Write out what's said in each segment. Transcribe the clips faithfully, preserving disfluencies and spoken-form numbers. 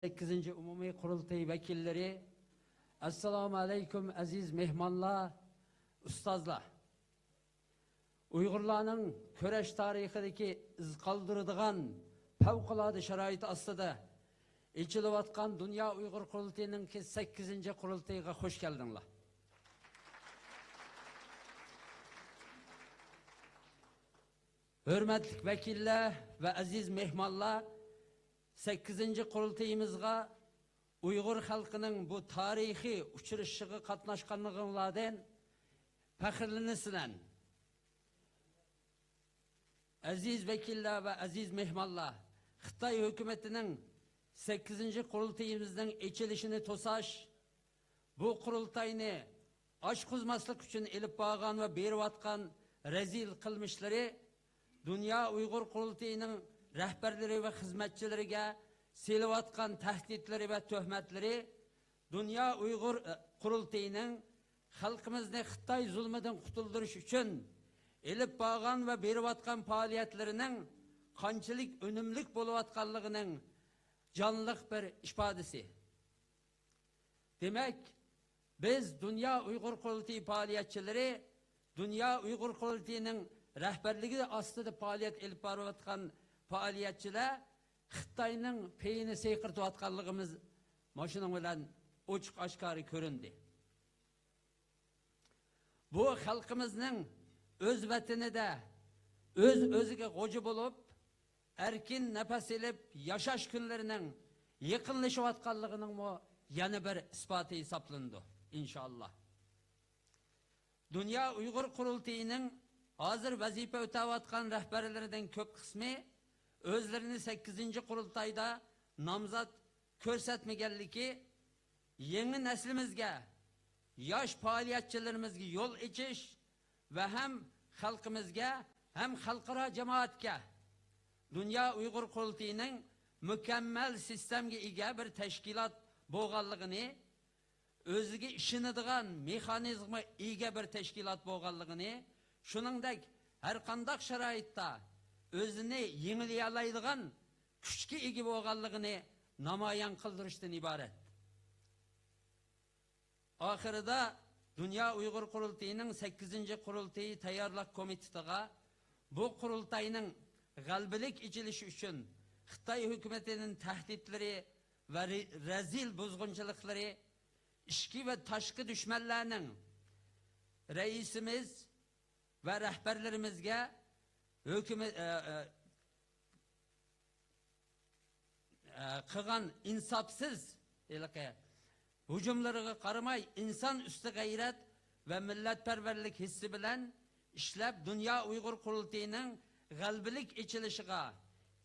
سەككىزىنچى ئومۇمىي قۇرۇلتىيى ۋەكىللىرى، ئەسسالامۇ ئەلەيكۇم، ئەزىز مېھمانلار، ئۇستازلار! ئۇيغۇرلارنىڭ كۈرەش تارىخىدىكى ئىز قالدۇرىدىغان پەۋقۇلئاددە شارائىت ئاستىدا ئېچىلىۋاتقان دۇنيا ئۇيغۇر قۇرۇلتىيىنىڭكى سەككىزىنچى قۇرۇلتىيىغا خۇش كەلدىڭلار. ھۆرمەتلىك ۋەكىللەر ۋە ئەزىز مېھمانلار، سەككىزىنچى قۇرۇلتىيىمىزغا ئۇيغۇر خەلقىنىڭ بۇ تارىخىي ئۇچرىشىشىغا قاتناشقانلىقىڭلاردىن پەخىرلىنىسىلەر. ئەزىز ۋەكىللەر ۋە ئەزىز مېھمانلار، خىتاي ھۆكۈمىتىنىڭ سەككىزىنچى قۇرۇلتىيىمىزنىڭ ئېچىلىشىنى توساش، بۇ قۇرۇلتاينى ئاچقۇزماسلىق ئۈچۈن ئېلىپ بارغان ۋە بېرىۋاتقان رەزىل قىلمىشلىرى، دۇنيا ئۇيغۇر قۇرۇلتىيىنىڭ رەھبەرلىرى ۋە خىزمەتچىلىرىگە سېلىۋاتقان تەھدىتلىرى ۋە تۆھمەتلىرى، دۇنيا ئۇيغۇر، ئە، قۇرۇلتىيىنىڭ خەلقىمىزنى خىتاي زۇلمىدىن قۇتۇلدۇرۇش ئۈچۈن ئېلىپ بارغان ۋە بېرىۋاتقان پائالىيەتلىرىنىڭ قانچىلىك ئۈنۈملۈك بولۇۋاتقانلىقىنىڭ جانلىق بىر ئىپادىسى. دېمەك، بىز دۇنيا ئۇيغۇر قۇرۇلتىيى پائالىيەتچىلىرى، دۇنيا ئۇيغۇر قۇرۇلتىيىنىڭ رەھبەرلىكى ئاستىدا پائالىيەت ئېلىپ بارىۋاتقان پائالىيەتچىلەر خىتاينىڭ پېيىنى سىيقىرتىۋاتقانلىقىمىز مۇشۇنىڭ بىلەن ئوچۇق ئاشكارا كۆرۈندى. بۇ خەلقىمىزنىڭ ئۆز ۋەتىنىدە ئۆز-ئۆزىگە غوجا بولۇپ، ئەركىن نەپەس ئېلىپ ياشاش كۈنلىرىنىڭ يېقىنلىشىۋاتقانلىقىنىڭمۇ يەنە بىر ئىسپاتى ھېسابلىنىدۇ، ئىنشائاللا. دۇنيا ئۇيغۇر قۇرۇلتىيىنىڭ ھازىر ۋەزىپە ئۆتەۋاتقان رەھبەرلىرىنىڭ كۆپ قىسمى ئۆزلىرىنى سەككىزىنچى قۇرۇلتايدا نامزات كۆرسەتمىگەنلىكى، يېڭى نەسلىمىزگە، ياش پائالىيەتچىلىرىمىزگە يول ئېچىش ۋە ھەم خەلقىمىزگە، ھەم خەلقئارا جامائەتكە دۇنيا ئۇيغۇر قۇرۇلتىيىنىڭ مۇكەممەل سىستېمىگە ئىگە بىر تەشكىلات بولغانلىقىنى، ئۆزىگە ئىشىنىدىغان مېخانىزمغا ئىگە بىر تەشكىلات بولغانلىقىنى، شۇنىڭدەك ھەرقانداق شارائىتتا ئۆزىنى يېڭىلىيالايدىغان كۈچكە ئىگە بولغانلىقىنى نامايان قىلدۇرۇشتىن ئىبارەت. ئاخىرىدا دۇنيا ئۇيغۇر قۇرۇلتىيىنىڭ سەككىزىنچى قۇرۇلتىيى تەييارلىق كومىتېتىغا بۇ قۇرۇلتاينىڭ غەلىبىلىك ئېچىلىشى ئۈچۈن خىتاي ھۆكۈمىتىنىڭ تەھدىتلىرى ۋە رى-، رەزىل بۇزغۇنچىلىقلىرى، ئىچكى ۋە تاشقى دۈشمەنلەرنىڭ رەئىسىمىز ۋە رەھبەرلىرىمىزگە ھۆكۈمەت، ئە، ئە، ئە، قىلغان ئىنساپسىز ھېلىقى ھۇجۇملىرىغا قارىماي، ئىنسان ئۈستى غەيرەت ۋە مىللەتپەرۋەرلىك ھېسسى بىلەن ئىشلەپ، دۇنيا ئۇيغۇر قۇرۇلتىيىنىڭ غەلىبىلىك ئېچىلىشىغا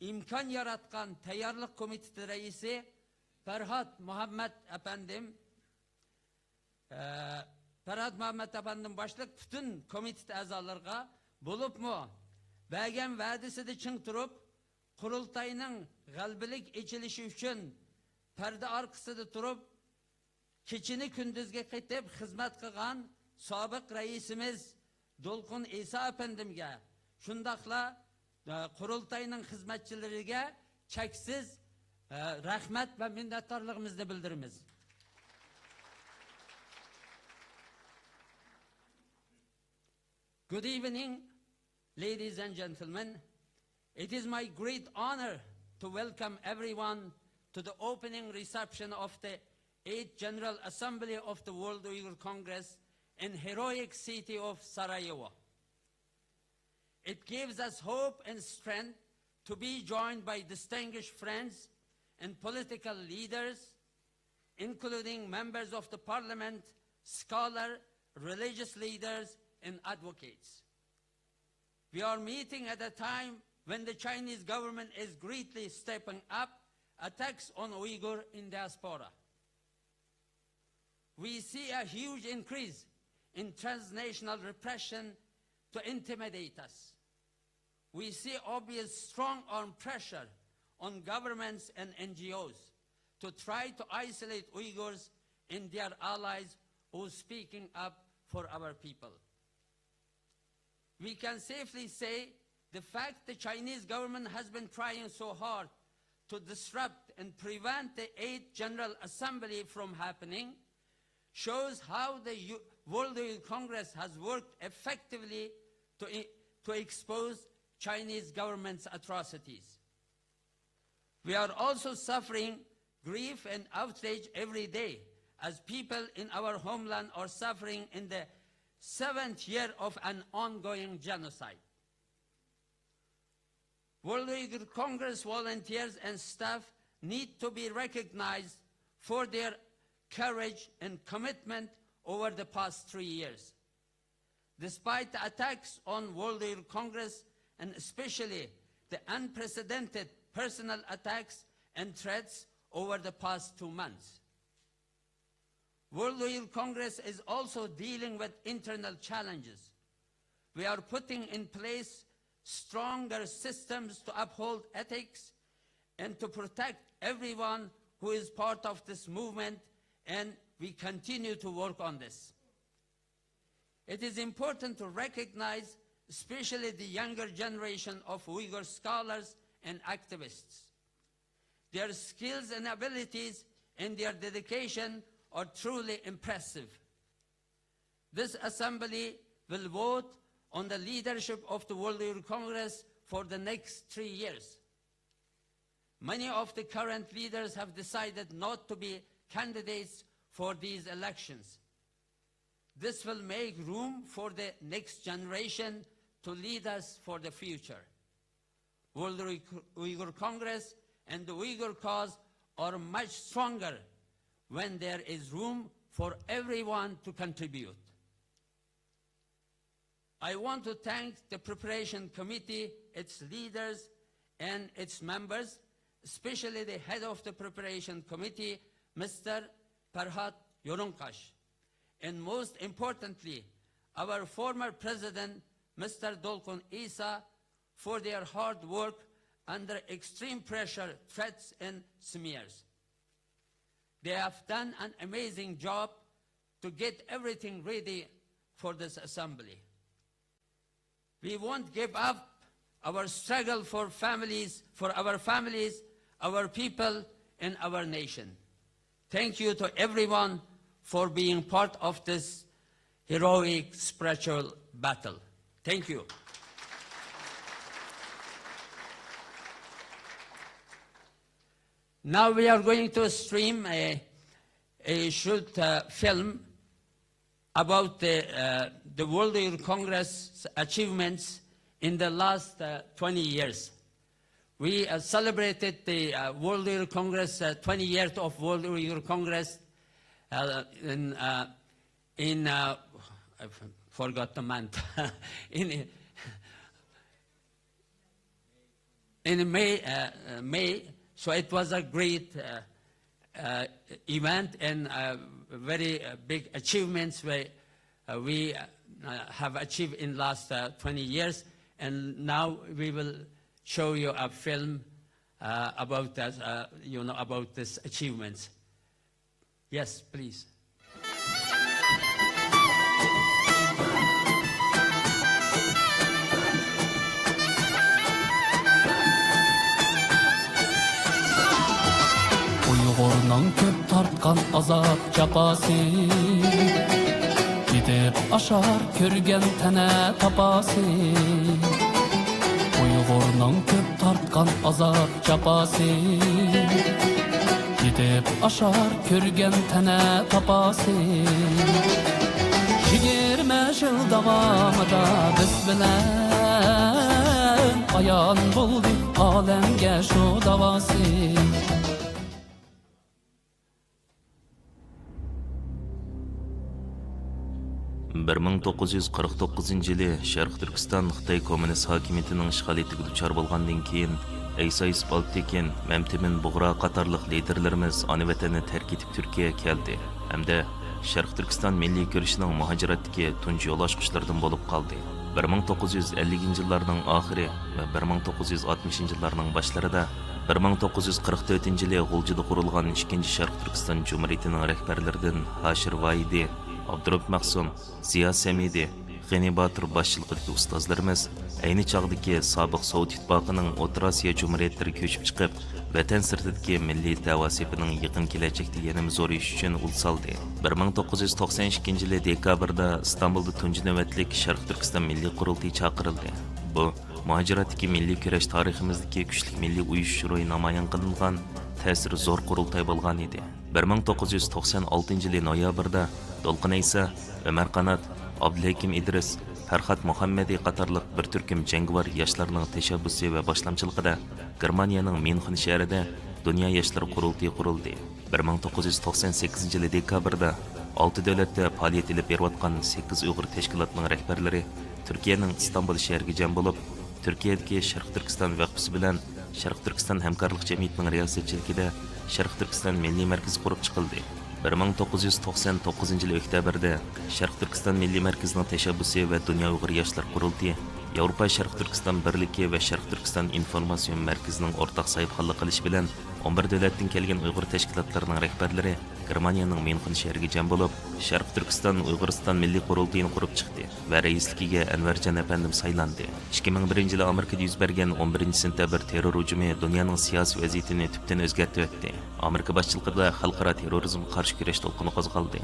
ئىمكان ياراتقان تەييارلىق كومىتېتى رەئىسى پەرھات مۇھەممەت ئەپەندىم، ئە، پەرھات مۇھەممەت ئەپەندىم باشلىق پۈتۈن كومىتېت ئەزالىرىغا، بولۇپمۇ بەرگەن ۋەدىسىدە چىڭ تۇرۇپ، قۇرۇلتاينىڭ غەلىبىلىك ئېچىلىشى ئۈچۈن پەردە ئارقىسىدا تۇرۇپ، كېچىنى كۈندۈزگە قېتىپ خىزمەت قىلغان سابىق رەئىسىمىز دولقۇن ئىسا ئەپەندىمگە، شۇنداقلا، ئە، قۇرۇلتاينىڭ خىزمەتچىلىرىگە چەكسىز، ئە، رەھمەت ۋە مىننەتدارلىقىمىزنى بىلدۈرىمىز. Good evening, ladies and gentlemen. It is my great honor to welcome everyone to the opening reception of the eighth General Assembly of the World Uyghur Congress in heroic city of Sarajevo. It gives us hope and strength to be joined by distinguished friends and political leaders, including members of the parliament, scholars, religious leaders, and advocates. We are meeting at a time when the Chinese government is greatly stepping up attacks on Uyghur in diaspora. We see a huge increase in transnational repression to intimidate us. We see obvious strong-arm pressure on governments and N G Os to try to isolate Uyghurs and their allies who are speaking up for our people. We can safely say the fact the Chinese government has been trying so hard to disrupt and prevent the eighth General Assembly from happening shows how the U- World Youth Congress has worked effectively to, i- to expose Chinese government's atrocities. We are also suffering grief and outrage every day as people in our homeland are suffering in the seventh year of an ongoing genocide. World Uyghur Congress volunteers and staff need to be recognized for their courage and commitment over the past three years. Despite the attacks on World Youth Congress, and especially the unprecedented personal attacks and threats over the past two months, World Youth Congress is also dealing with internal challenges. We are putting in place stronger systems to uphold ethics and to protect everyone who is part of this movement, and we continue to work on this. It is important to recognize especially the younger generation of Uyghur scholars and activists. Their skills and abilities and their dedication are truly impressive. This assembly will vote on the leadership of the World Uyghur Congress for the next three years. Many of the current leaders have decided not to be candidates for these elections. This will make room for the next generation to lead us for the future. World Uyghur Congress and the Uyghur cause are much stronger when there is room for everyone to contribute. I want to thank the preparation committee, its leaders, and its members, especially the head of the preparation committee, Mister Parhat Yorunkash, and most importantly, our former president, Mister Dolkun Isa, for their hard work under extreme pressure, threats, and smears. They have done an amazing job to get everything ready for this assembly. We won't give up our struggle for families, for our families, our people, and our nation. Thank you to everyone for being part of this heroic spiritual battle. Thank you. Now we are going to stream a, a short uh, film about the, uh, the World Youth Congress achievements in the last uh, twenty years. We uh, celebrated the uh, World Youth Congress, uh, twenty years of World Youth Congress uh, in, uh, in uh, I forgot the month. in in May, uh, uh, May. So it was a great uh, uh, event and uh, very uh, big achievements where uh, we uh, have achieved in last uh, twenty years. And now we will show you a film uh, about that, uh, you know, about these achievements. Yes, please. ئۇيغۇرنىڭ كۆپ تارتقان ئازاب جاپاسى، يېتىپ ئاشار كۆرگەن تەنە تاپاسى. ئۇيغۇرنىڭ كۆپ تارتقان ئازاب جاپاسى، يېتىپ ئاشار كۆرگەن تەنە تاپاسى. يىگىرمە يىل داۋامىدا بىز بىلەن ئايان بولدى ئالەمگە شۇ داۋاسى. بىر مىڭ توققۇز يۈز قىرىق توققۇزىنچى يىلى شەرقىي تۈركىستان خىتاي كوممۇنىست ھاكىمىيىتىنىڭ ئىشغالىيىتىگە دۇچار بولغاندىن كېيىن، ئەيسا يۈسۈپ ئالپتېكىن، مەمتىمىن بۇغرا قاتارلىق لىدېرلىرىمىز ئانا ۋەتەننى تەرك ئېتىپ تۈركىيەگە كەلدى ھەمدە شەرقىي تۈركىستان مىللىي كۈرىشىنىڭ مۇھاجىرەتتىكى تۇنجى يول ئاچقۇچلىرىدىن بولۇپ قالدى. بىر مىڭ توققۇز يۈز ئەللىكىنچى يىللارنىڭ ئاخىرى ۋە بىر مىڭ توققۇز يۈز ئاتمىشىنچى يىللارنىڭ باشلىرىدا، بىر مىڭ توققۇز يۈز قىرىق تۆتىنچى يىلى غۇلجىدا قۇرۇلغان ئىككىنچى شەرقىي تۈركىستان جۇمھۇرىيىتىنىڭ رەھبەرلىرىدىن ھاشىر ۋاھىدى، ئابدۇرائۇپ مەخسۇم، زىيا سەمىدى، غېنى باتۇر باشچىلىقىدىكى ئۇستازلىرىمىز ئەينى چاغدىكى سابىق سوۋېت ئىتتىپاقىنىڭ ئوتتۇرا ئاسىيا جۇمھۇرىيەتلىرىگە كۆچۈپ چىقىپ، ۋەتەن سىرتىدىكى مىللىي دەۋا سېپىنىڭ يېقىن كېلەچەكتە يەنىمۇ زورىيىشى ئۈچۈن ئۇل سالدى. بىر مىڭ توققۇز يۈز توقسان ئىككىنچى يىلى دېكابىردا ئىستانبۇلدا تۇنجى نۆۋەتلىك شەرقىي تۈركىستان مىللىي قۇرۇلتىيى چاقىرىلدى. بۇ مۇھاجىرەتتىكى مىللىي كۈرەش تارىخىمىزدىكى كۈچلۈك مىللىي ئۇيۇشۇش روھى نامايان قىلىنغان تەسىرى زور قۇرۇلتاي بولغان ئىدى. بىر مىڭ توققۇز يۈز توقسان ئالتىنچى يىلى نويابىردا دولقۇن ئەيسا، ئۆمەر قانات، ئابدۇلھېكىم ئىدرىس، پەرھات مۇھەممەدى قاتارلىق بىر تۈركۈم جەڭگىۋار ياشلارنىڭ تەشەببۇسى ۋە باشلامچىلىقىدا گېرمانىيەنىڭ ميۇنخېن شەھىرىدە دۇنيا ياشلىرى قۇرۇلتىيى قۇرۇلدى. بىر مىڭ توققۇز يۈز توقسان سەككىزىنچى يىلى دېكابىردا ئالتە دۆلەتتە پائالىيەت ئېلىپ بېرىۋاتقان سەككىز ئۇيغۇر تەشكىلاتىنىڭ رەھبەرلىرى تۈركىيەنىڭ ئىستانبۇل شەھىرىگە جەم بولۇپ، تۈركىيەدىكى شەرقىي تۈركىستان ۋەقپىسى بىلەن شەرقىي تۈركىستان ھەمكارلىق جەمئىيىتىنىڭ رىياسەتچىلىكىدە شەرقىي تۈركىستان مىللىي مەركىزى قۇرۇپ چىقىلدى. بىر مىڭ توققۇز يۈز توقسان توققۇزىنچى يىلى ئۆكتەبىردە شەرقىي تۈركىستان مىللىي مەركىزىنىڭ تەشەببۇسى ۋە دۇنيا ئۇيغۇر ياشلار قۇرۇلتىيى، ياۋروپا شەرقىي تۈركىستان بىرلىكى ۋە شەرقىي تۈركىستان ئىنفورماتسىيون مەركىزىنىڭ ئورتاق ساھىبخانلىق قىلىشى بىلەن ئون بىر دۆلەتتىن كەلگەن ئۇيغۇر تەشكىلاتلىرىنىڭ رەھبەرلىرى گېرمانىيەنىڭ ميۇنخېن شەھىرىگە جەم بولۇپ، شەرقىي تۈركىستان ئۇيغۇرىستان مىللىي قۇرۇلتىيىنى قۇرۇپ چىقتى ۋە رەئىسلىكىگە ئەنۋەرجان ئەپەندىم سايلاندى. ئىككى مىڭ بىرىنچى يىلى ئامېرىكىدا يۈز بەرگەن ئون بىرىنچى سېنتەبىر تېررور ھۇجۇمى دۇنيانىڭ سىياسىي ۋەزىيىتىنى تۈپتىن ئۆزگەرتىۋەتتى. ئامېرىكا باشچىلىقىدا خەلقئارا تېررورىزمغا قارشى كۈرەش دولقۇنى قوزغالدى.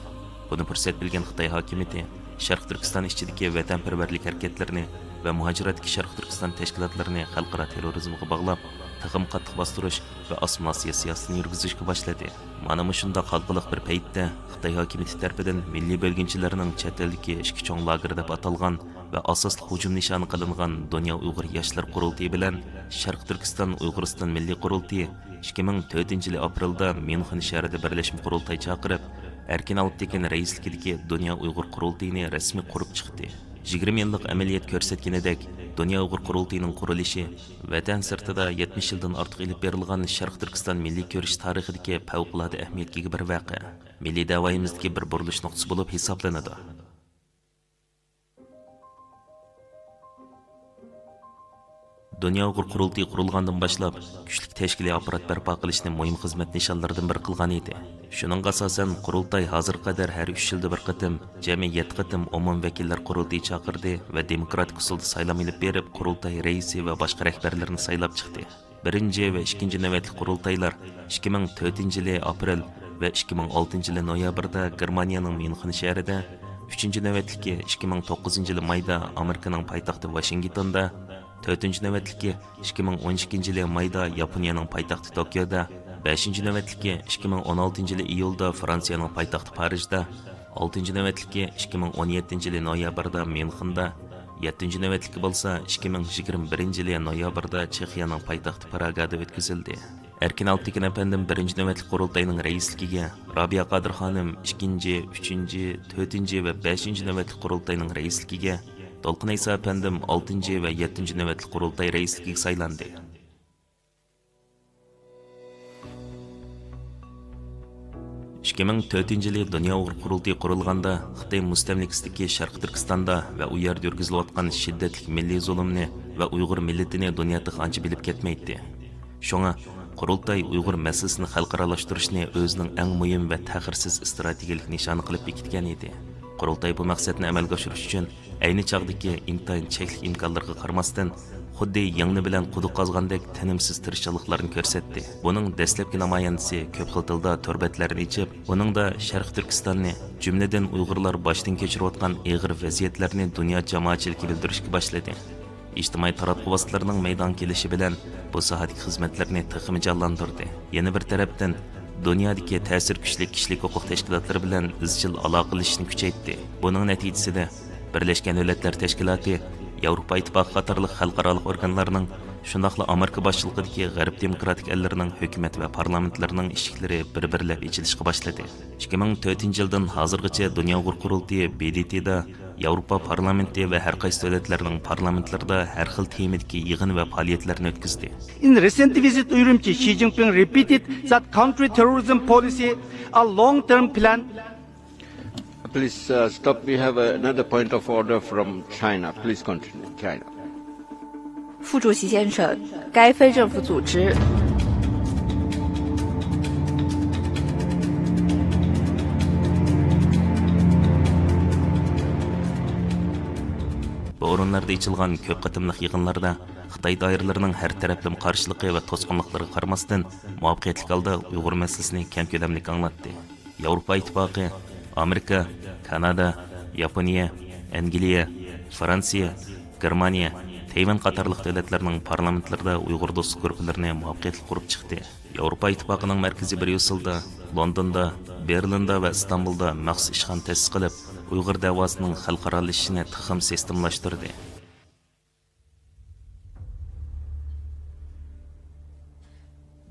بۇنى پۇرسەت بىلگەن خىتاي ھاكىمىيىتى شەرقىي تۈركىستان ئىچىدىكى ۋەتەنپەرۋەرلىك ھەرىكەتلىرىنى ۋە مۇھاجىرەتتىكى شەرقىي تۈركىستان تەشكىلاتلىرىنى خەلقئارا تېررورىزمغا باغلاپ، تېخىمۇ قاتتىق باستۇرۇش ۋە ئاسسىمىلياتسىيە سىياسىتىنى يۈرگۈزۈشكە باشلىدى. مانا مۇشۇنداق ھالقىلىق بىر پەيتتە، خىتاي ھاكىمىيىتى تەرىپىدىن مىللىي بۆلگۈنچىلەرنىڭ چەت ئەلدىكى ئىككى چوڭ لاگېر دەپ ئاتالغان ۋە ئاساسلىق ھۇجۇم نىشانى قىلىنغان دۇنيا ئۇيغۇر ياشلار قۇرۇلتىيى بىلەن شەرقىي تۈركىستان ئۇيغۇرىستان مىللىي قۇرۇلتىيى ئىككى مىڭ تۆتىنچى يىلى ئاپرېلدا ميۇنخېن شەھىرىدە بىرلەشمە قۇرۇلتاي چاقىرىپ، ئەركىن ئالپتېكىن رەئىسلىكىدىكى دۇنيا ئۇيغۇر قۇرۇلتىيىنى رەسمىي قۇرۇپ چىقتى. يىگىرمە يىللىق ئەمەلىيەت كۆرسەتكىنىدەك، دۇنيا ئۇيغۇر قۇرۇلتىيىنىڭ قۇرۇلۇشى ۋەتەن سىرتىدا يەتمىش يىلدىن ئارتۇق ئېلىپ بېرىلغان شەرقىي تۈركىستان مىللىي كۈرىشى تارىخىدىكى پەۋقۇلئاددە ئەھمىيەتكە ئىگە بىر ۋەقە، مىللىي دەۋايىمىزدىكى بىر بۇرۇلۇش نۇقتىسى بولۇپ ھېسابلىنىدۇ. دۇنيا ئۇيغۇر قۇرۇلتىيى قۇرۇلغاندىن باشلاپ، كۈچلۈك تەشكىلىي ئاپپارات بەرپا قىلىشنى مۇھىم خىزمەت نىشانلىرىدىن بىرى قىلغان ئىدى. شۇنىڭغا ئاساسەن، قۇرۇلتاي ھازىرغا قەدەر ھەر ئۈچ يىلدا بىر قېتىم، جەمئىي يەتتە قېتىم ئومۇمىي ۋەكىللەر قۇرۇلتىيى چاقىردى ۋە دېموكراتىك ئۇسۇلدا سايلام ئېلىپ بېرىپ، قۇرۇلتاي رەئىسى ۋە باشقا رەھبەرلىرىنى سايلاپ چىقتى. بىرىنچى ۋە ئىككىنچى نۆۋەتلىك قۇرۇلتايلار ئىككى مىڭ تۆتىنچى يىلى ئاپرېل ۋە ئىككى مىڭ ئالتىنچى يىلى نويابىردا گېرمانىيەنىڭ ميۇنخېن شەھىرىدە، ئۈچىنچى نۆۋەتلىكى ئىككى مىڭ توققۇزىنچى يىلى مايدا ئامېرىكىنىڭ پايتەختى ۋاشىنگتوندا، تۆتىنچى نۆۋەتلىكى ئىككى مىڭ ئون ئىككىنچى يىلى مايدا ياپونىيەنىڭ پايتەختى توكيودا، بەشىنچى نۆۋەتلىكى ئىككى مىڭ ئون ئالتىنچى يىلى ئىيۇلدا فرانسىيەنىڭ پايتەختى پارىژدا، ئالتىنچى نۆۋەتلىكى ئىككى مىڭ ئون يەتتىنچى يىلى نويابىردا ميۇنخېندا، يەتتىنچى نۆۋەتلىكى بولسا ئىككى مىڭ يىگىرمە بىرىنچى يىلى نويابىردا چېخىيەنىڭ پايتەختى پراگادا ئۆتكۈزۈلدى. ئەركىن ئالپتېكىن ئەپەندىم بىرىنچى نۆۋەتلىك قۇرۇلتاينىڭ رەئىسلىكىگە، رابىيە قادىر خانىم ئىككىنچى، ئۈچىنچى، تۆتىنچى ۋە بەشىنچى نۆۋەتلىك قۇرۇلتاينىڭ رەئىسلىكىگە، دولقۇن ئەيسا ئەپەندىم ئالتىنچى ۋە يەتتىنچى نۆۋەتلىك قۇرۇلتاي رەئىسلىكىگە سايلاندى. ئىككى مىڭ تۆتىنچى يىلى دۇنيا ئۇيغۇر قۇرۇلتىيى قۇرۇلغاندا، خىتاي مۇستەملىكىسىدىكى شەرقىي تۈركىستاندا ۋە ئۇ يەردە يۈرگۈزۈلۈۋاتقان شىددەتلىك مىللىي زۇلۇمنى ۋە ئۇيغۇر مىللىتىنى دۇنيا تېخى ئانچە بىلىپ كەتمەيتتى. شۇڭا، قۇرۇلتاي ئۇيغۇر مەسىلىسىنى خەلقئارالاشتۇرۇشنى ئۆزىنىڭ ئەڭ مۇھىم ۋە تەخىرسىز ئىستراتېگىيەلىك نىشانى قىلىپ بېكىتكەن ئىدى. قۇرۇلتاي بۇ مەقسەتنى ئەمەلگە ئاشۇرۇش ئۈچۈن ئەينى چاغدىكى ئىنتايىن چەكلىك ئىمكانلىرىغا قارىماستىن، خۇددى يىڭنە بىلەن قۇدۇق قازغاندەك تىنىمسىز تىرىشچانلىقلارنى كۆرسەتتى. بۇنىڭ دەسلەپكى نامايەندىسى كۆپ خىل تىلدا تور بەتلەرنى ئېچىپ، ئۇنىڭدا شەرقىي تۈركىستاننى، جۈملىدىن ئۇيغۇرلار باشتىن كەچۈرۈۋاتقان ئېغىر ۋەزىيەتلەرنى دۇنيا جامائەتچىلىكىگە بىلدۈرۈشكە باشلىدى. ئىجتىمائىي تاراتقۇ ۋاسىتىلىرىنىڭ مەيدانغا كېلىشى بىلەن بۇ ساھەدىكى خىزمەتلىرىنى تېخىمۇ جانلاندۇردى. يەنە بىر تەرەپتىن، دۇنيادىكى تەسىر كۈچلۈك كىشىلىك ھوقۇق تەشكىلاتلىرى بىلەن ئىزچىل ئالاقىلىشىشنى كۈچەيتتى. بۇنىڭ نەتىجىسىدە، بىرلەشكەن دۆلەتلەر تەشكىلاتى، ياۋروپا ئىتتىپاقى قاتارلىق خەلقئارالىق ئورگانلارنىڭ، شۇنداقلا ئامېرىكا باشچىلىقىدىكى غەرب دېموكراتىك ئەللىرىنىڭ ھۆكۈمەت ۋە پارلامېنتلىرىنىڭ ئىشىكلىرى بىر-بىرلەپ ئېچىلىشقا باشلىدى. ئىككى مىڭ تۆتىنچى يىلدىن ھازىرغىچە دۇنيا ئۇيغۇر قۇرۇلتىيى، ب د ت، دا ياۋروپا پارلامېنتى ۋە ھەر قايسى دۆلەتلەرنىڭ پارلامېنتلىرىدا ھەر خىل تېمىدىكى يىغىن ۋە پائالىيەتلەرنى ئۆتكۈزدى. In recent visit Uyghur Xi Jinping repeated that country terrorism policy a long-term plan. Please, uh, stop. We have another point of order from China. Please continue, China. 副主席先生，该非政府组织。ئېچىلغان كۆپ قېتىملىق يىغىنلاردا خىتاي دائىرىلىرىنىڭ ھەر تەرەپلىمە قارشىلىقى ۋە توسقۇنلۇقلىرىغا قارىماستىن، مۇۋەپپەقىيەتلىك ھالدا ئۇيغۇر مەسىلىسىنى كەڭ كۆلەملىك ئاڭلاتتى. ياۋروپا ئىتتىپاقى، ئامېرىكا، كانادا، ياپونىيە، ئەنگلىيە، فرانسىيە، گېرمانىيە، تەيۋەن قاتارلىق دۆلەتلەرنىڭ پارلامېنتلىرىدا ئۇيغۇر دوستلۇق گۇرۇپپىلىرىنى مۇۋەپپەقىيەتلىك قۇرۇپ چىقتى. ياۋروپا ئىتتىپاقىنىڭ مەركىزى بريۇسسېلدا، لوندوندا، بېرلىندا ۋە ئىستانبۇلدا مەخسۇس ئىشخانا تەسىس قىلىپ، ئۇيغۇر دەۋاسىنىڭ خەلقئارالىشىشىنى تېخىمۇ سىستېمىلاشتۇردى.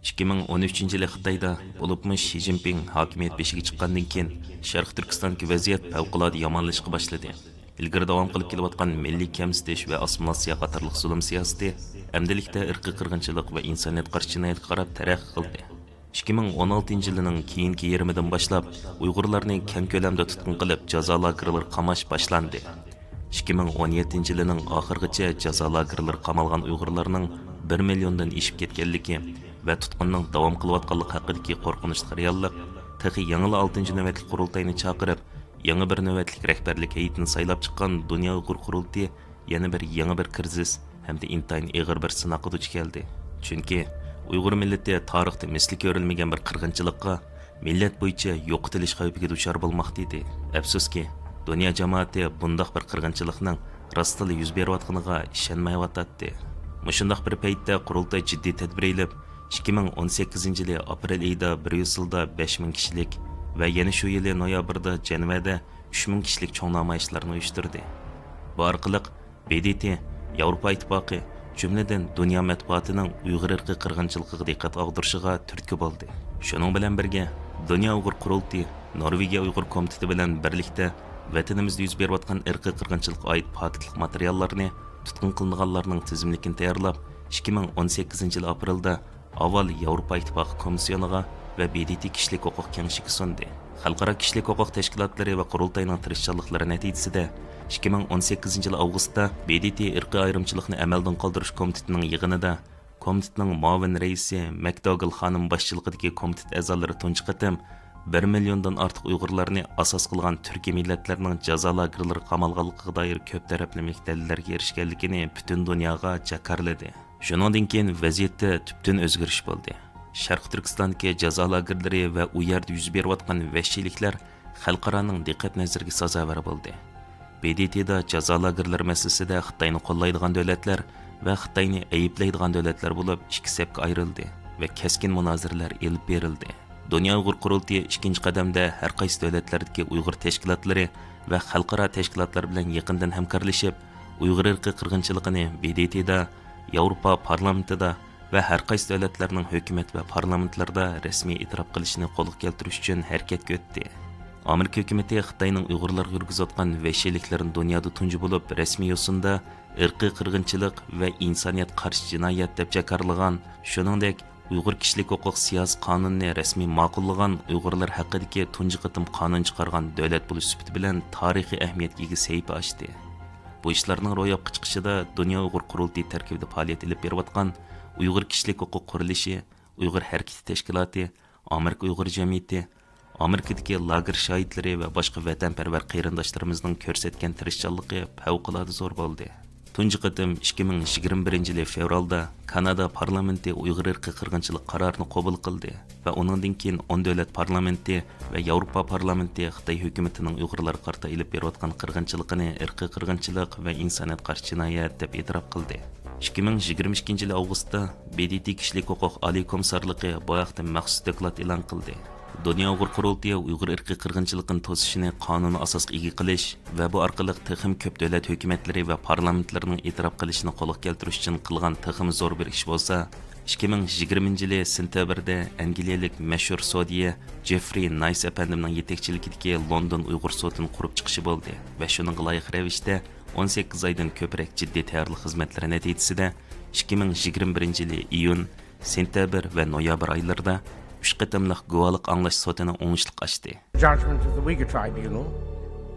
ئىككى مىڭ ئون ئۈچىنچى يىلى خىتايدا، بولۇپمۇ شى جىنپىڭ ھاكىمىيەت بېشىغا چىققاندىن كېيىن، شەرقىي تۈركىستاندىكى ۋەزىيەت پەۋقۇلئاددە يامانلىشىشقا باشلىدى. ئىلگىرى داۋام قىلىپ كېلىۋاتقان مىللىي كەمسىتىش ۋە ئاسسىمىلياتسىيە قاتارلىق زۇلۇم سىياسىتى ئەمدىلىكتە ئىرقىي قىرغىنچىلىق ۋە ئىنسانىيەت قارشى جىنايەتكە قاراپ تەرەققىي قىلدى. ئىككى مىڭ ئون ئالتىنچى يىلىنىڭ كېيىنكى يېرىمىدىن باشلاپ ئۇيغۇرلارنى كەڭ كۆلەمدە تۇتقۇن قىلىپ، جازا لاگېرلىرىغا قاماش باشلاندى. ئىككى مىڭ ئون يەتتىنچى يىلىنىڭ ئاخىرىغىچە جازا لاگېرلىرىغا قامالغان ئۇيغۇرلارنىڭ بىر مىليوندىن ئېشىپ كەتكەنلىكى ۋە تۇتقۇننىڭ داۋام قىلىۋاتقانلىقى ھەققىدىكى قورقۇنچلۇق رېئاللىق تېخى يېڭىلا ئالتىنچى نۆۋەتلىك قۇرۇلتاينى چاقىرىپ، يېڭى بىر نۆۋەتلىك رەھبەرلىك ھەيئىتىنى سايلاپ چىققان دۇنيا ئۇيغۇر قۇرۇلتىيى يەنە بىر يېڭى بىر كىرىزىس ھەمدە ئىنتايىن ئېغىر بىر سىناققا دۇچ كەلدى. چۈنكى ئۇيغۇر مىللىتى تارىختا مىسلى كۆرۈلمىگەن بىر قىرغىنچىلىققا، مىللەت بويىچە يوقىتىلىش خەۋپىگە دۇچار بولماقتا ئىدى. ئەپسۇسكى، دۇنيا جامائىتى بۇنداق بىر قىرغىنچىلىقنىڭ راستلا يۈز بېرىۋاتقىنىغا ئىشەنمەيۋاتاتتى. مۇشۇنداق بىر پەيتتە قۇرۇلتاي جىددىي تەدبىر ئېلىپ، ئىككى مىڭ ئون سەككىزىنچى يىلى ئاپرېل ئېيىدا بريۇسسېلدا بەش مىڭ كىشىلىك ۋە يەنە شۇ يىلى نويابىردا جەنۋەدە ئۈچ مىڭ كىشىلىك چوڭ نامايىشلارنى ئۇيۇشتۇردى. بۇ ئارقىلىق ب د ت، ياۋروپا ئىتتىپاقى، جۈملىدىن دۇنيا مەتبۇئاتىنىڭ ئۇيغۇر ئىرقىي قىرغىنچىلىقىغا دىققەت ئاغدۇرۇشىغا تۈرتكە بولدى. شۇنىڭ بىلەن بىرگە، دۇنيا ئۇيغۇر قۇرۇلتىيى نورۋېگىيە ئۇيغۇر كومىتېتى بىلەن بىرلىكتە ۋەتىنىمىزدە يۈز بېرىۋاتقان ئىرقىي قىرغىنچىلىققا ئائىت پاكىتلىق ماتېرىياللارنى، تۇتقۇن قىلىنغانلارنىڭ تىزىملىكىنى تەييارلاپ، ئىككى مىڭ ئون سەككىزىنچى يىل ئاپرېلدا ئاۋۋال ياۋروپا ئىتتىپاقى كومىسسىيونىغا ۋە ب د ت كىشىلىك ھوقۇق كېڭىشىگە سۇندى. خەلقئارا كىشىلىك ھوقۇق تەشكىلاتلىرى ۋە قۇرۇلتاينىڭ تىرىشچانلىقلىرى نەتىجىسىدە، ئىككى مىڭ ئون سەككىزىنچى يىل ئاۋغۇستتا ب د ت ئىرقىي ئايرىمچىلىقنى ئەمەلدىن قالدۇرۇش كومىتېتىنىڭ يىغىنىدا كومىتېتنىڭ مۇئاۋىن رەئىسى مەكدوگل خانىم باشچىلىقىدىكى كومىتېت ئەزالىرى تۇنجى قېتىم بىر مىليوندىن ئارتۇق ئۇيغۇرلارنى ئاساس قىلغان تۈركىي مىللەتلەرنىڭ جازا لاگېرلىرىغا قامالغانلىقىغا دائىر كۆپ تەرەپلىمىلىك دەلىللەرگە ئېرىشكەنلىكىنى پۈتۈن دۇنياغا جاكارلىدى. شۇنىڭدىن كېيىن ۋەزىيەتتە تۈپتىن ئۆزگىرىش بولدى. شەرقىي تۈركىستاندىكى جازا لاگېرلىرى ۋە ئۇ يەردە يۈز بېرىۋاتقان ۋەھشىيلىكلەر خەلقئارانىڭ دىققەت نەزىرىگە سازاۋەر بولدى. ب د ت دا جازا لاگېرلىرى مەسىلىسىدە خىتاينى قوللايدىغان دۆلەتلەر ۋە خىتاينى ئەيىبلەيدىغان دۆلەتلەر بولۇپ ئىككى سەپكە ئايرىلدى ۋە كەسكىن مۇنازىرىلەر ئېلىپ بېرىلدى. دۇنيا ئۇيغۇر قۇرۇلتىيى ئىككىنچى قەدەمدە ھەر قايسى دۆلەتلەردىكى ئۇيغۇر تەشكىلاتلىرى ۋە خەلقئارا تەشكىلاتلار بىلەن يېقىندىن ھەمكارلىشىپ، ئۇيغۇر ئىرقىي قىرغىنچىلىقىنى ب د ت دا، ياۋروپا پارلامېنتىدا ۋە ھەر قايسى دۆلەتلەرنىڭ ھۆكۈمەت ۋە پارلامېنتلىرىدا رەسمىي ئېتىراپ قىلىشىنى قولغا كەلتۈرۈش ئۈچۈن ھەرىكەتكە ئۆتتى. ئامېرىكا ھۆكۈمىتى خىتاينىڭ ئۇيغۇرلارغا يۈرگۈزۈۋاتقان ۋەھشىيلىكلىرىنى دۇنيادا تۇنجى بولۇپ رەسمىي يوسۇندا ئىرقىي قىرغىنچىلىق ۋە ئىنسانىيەتكە قارشى جىنايەت دەپ جاكارلىغان، شۇنىڭدەك ئۇيغۇر كىشىلىك ھوقۇق سىياسىي قانۇنىنى رەسمىي ماقۇللىغان، ئۇيغۇرلار ھەققىدىكى تۇنجى قېتىم قانۇن چىقارغان دۆلەت بولۇش سۈپىتى بىلەن تارىخىي ئەھمىيەتكە ئىگە سەھىپە ئاچتى. بۇ ئىشلارنىڭ روياپقا چىقىشىدا دۇنيا ئۇيغۇر قۇرۇلتىيى تەركىبىدە پائالىيەت ئېلىپ بېرىۋاتقان ئۇيغۇر كىشىلىك ھوقۇق قۇرۇلۇشى، ئۇيغۇر ھەرىكىتى تەشكىلاتى، ئامېرىكا ئۇيغۇر جەمئىيىتى، ئامېرىكىدىكى لاگېر شاھىتلىرى ۋە باشقا ۋەتەنپەرۋەر قېرىنداشلىرىمىزنىڭ كۆرسەتكەن تىرىشچانلىقى پەۋقۇلئاددە زور بولدى. تۇنجى قېتىم ئىككى مىڭ يىگىرمە بىرىنچى يىلى فېۋرالدا كانادا پارلامېنتى ئۇيغۇر ئىرقىي قىرغىنچىلىق قارارىنى قوبۇل قىلدى ۋە ئۇنىڭدىن كېيىن ئون دۆلەت پارلامېنتى ۋە ياۋروپا پارلامېنتى خىتاي ھۆكۈمىتىنىڭ ئۇيغۇرلارغا قارىتا ئېلىپ بېرىۋاتقان قىرغىنچىلىقىنى ئىرقىي قىرغىنچىلىق ۋە ئىنسانىيەتكە قارشى جىنايەت دەپ ئېتىراپ قىلدى. ئىككى مىڭ يىگىرمە ئىككىنچى يىلى ئاۋغۇستتا ب د ت كىشىلىك ھوقۇق ئالىي كومىسسارلىقى بۇ ھەقتە مەخسۇس دوكلات ئېلان قىلدى. دۇنيا ئۇيغۇر قۇرۇلتىيى ئۇيغۇر ئىرقىي قىرغىنچىلىقىنى توسۇشنى قانۇن ئاساسقا ئىگە قىلىش ۋە بۇ ئارقىلىق تېخىمۇ كۆپ دۆلەت ھۆكۈمەتلىرى ۋە پارلامېنتلىرىنىڭ ئېتىراپ قىلىشىنى قولغا كەلتۈرۈش ئۈچۈن قىلغان تېخىمۇ زور بىر ئىش بولسا، ئىككى مىڭ يىگىرمىنچى يىلى سېنتەبىردە ئەنگلىيەلىك مەشھۇر سودىيە جېفرى نايس ئەپەندىمنىڭ يېتەكچىلىكىدىكى لوندون ئۇيغۇر سوتىنى قۇرۇپ چىقىشى بولدى ۋە شۇنىڭغا لايىق رەۋىشتە، ئون سەككىز ئايدىن كۆپرەك جىددىي تەييارلىق خىزمەتلىرى نەتىجىسىدە، ئىككى مىڭ يىگىرمە بىرىنچى يىلى ئىيۇن، سېنتەبىر ۋە نويابىر ئايلىرىدا ئۈچ قېتىملىق گۇۋاھلىق ئاڭلاش سوتىنى ئوڭۇشلۇق ئاچتى. Judgment of the Uyghur Tribunal,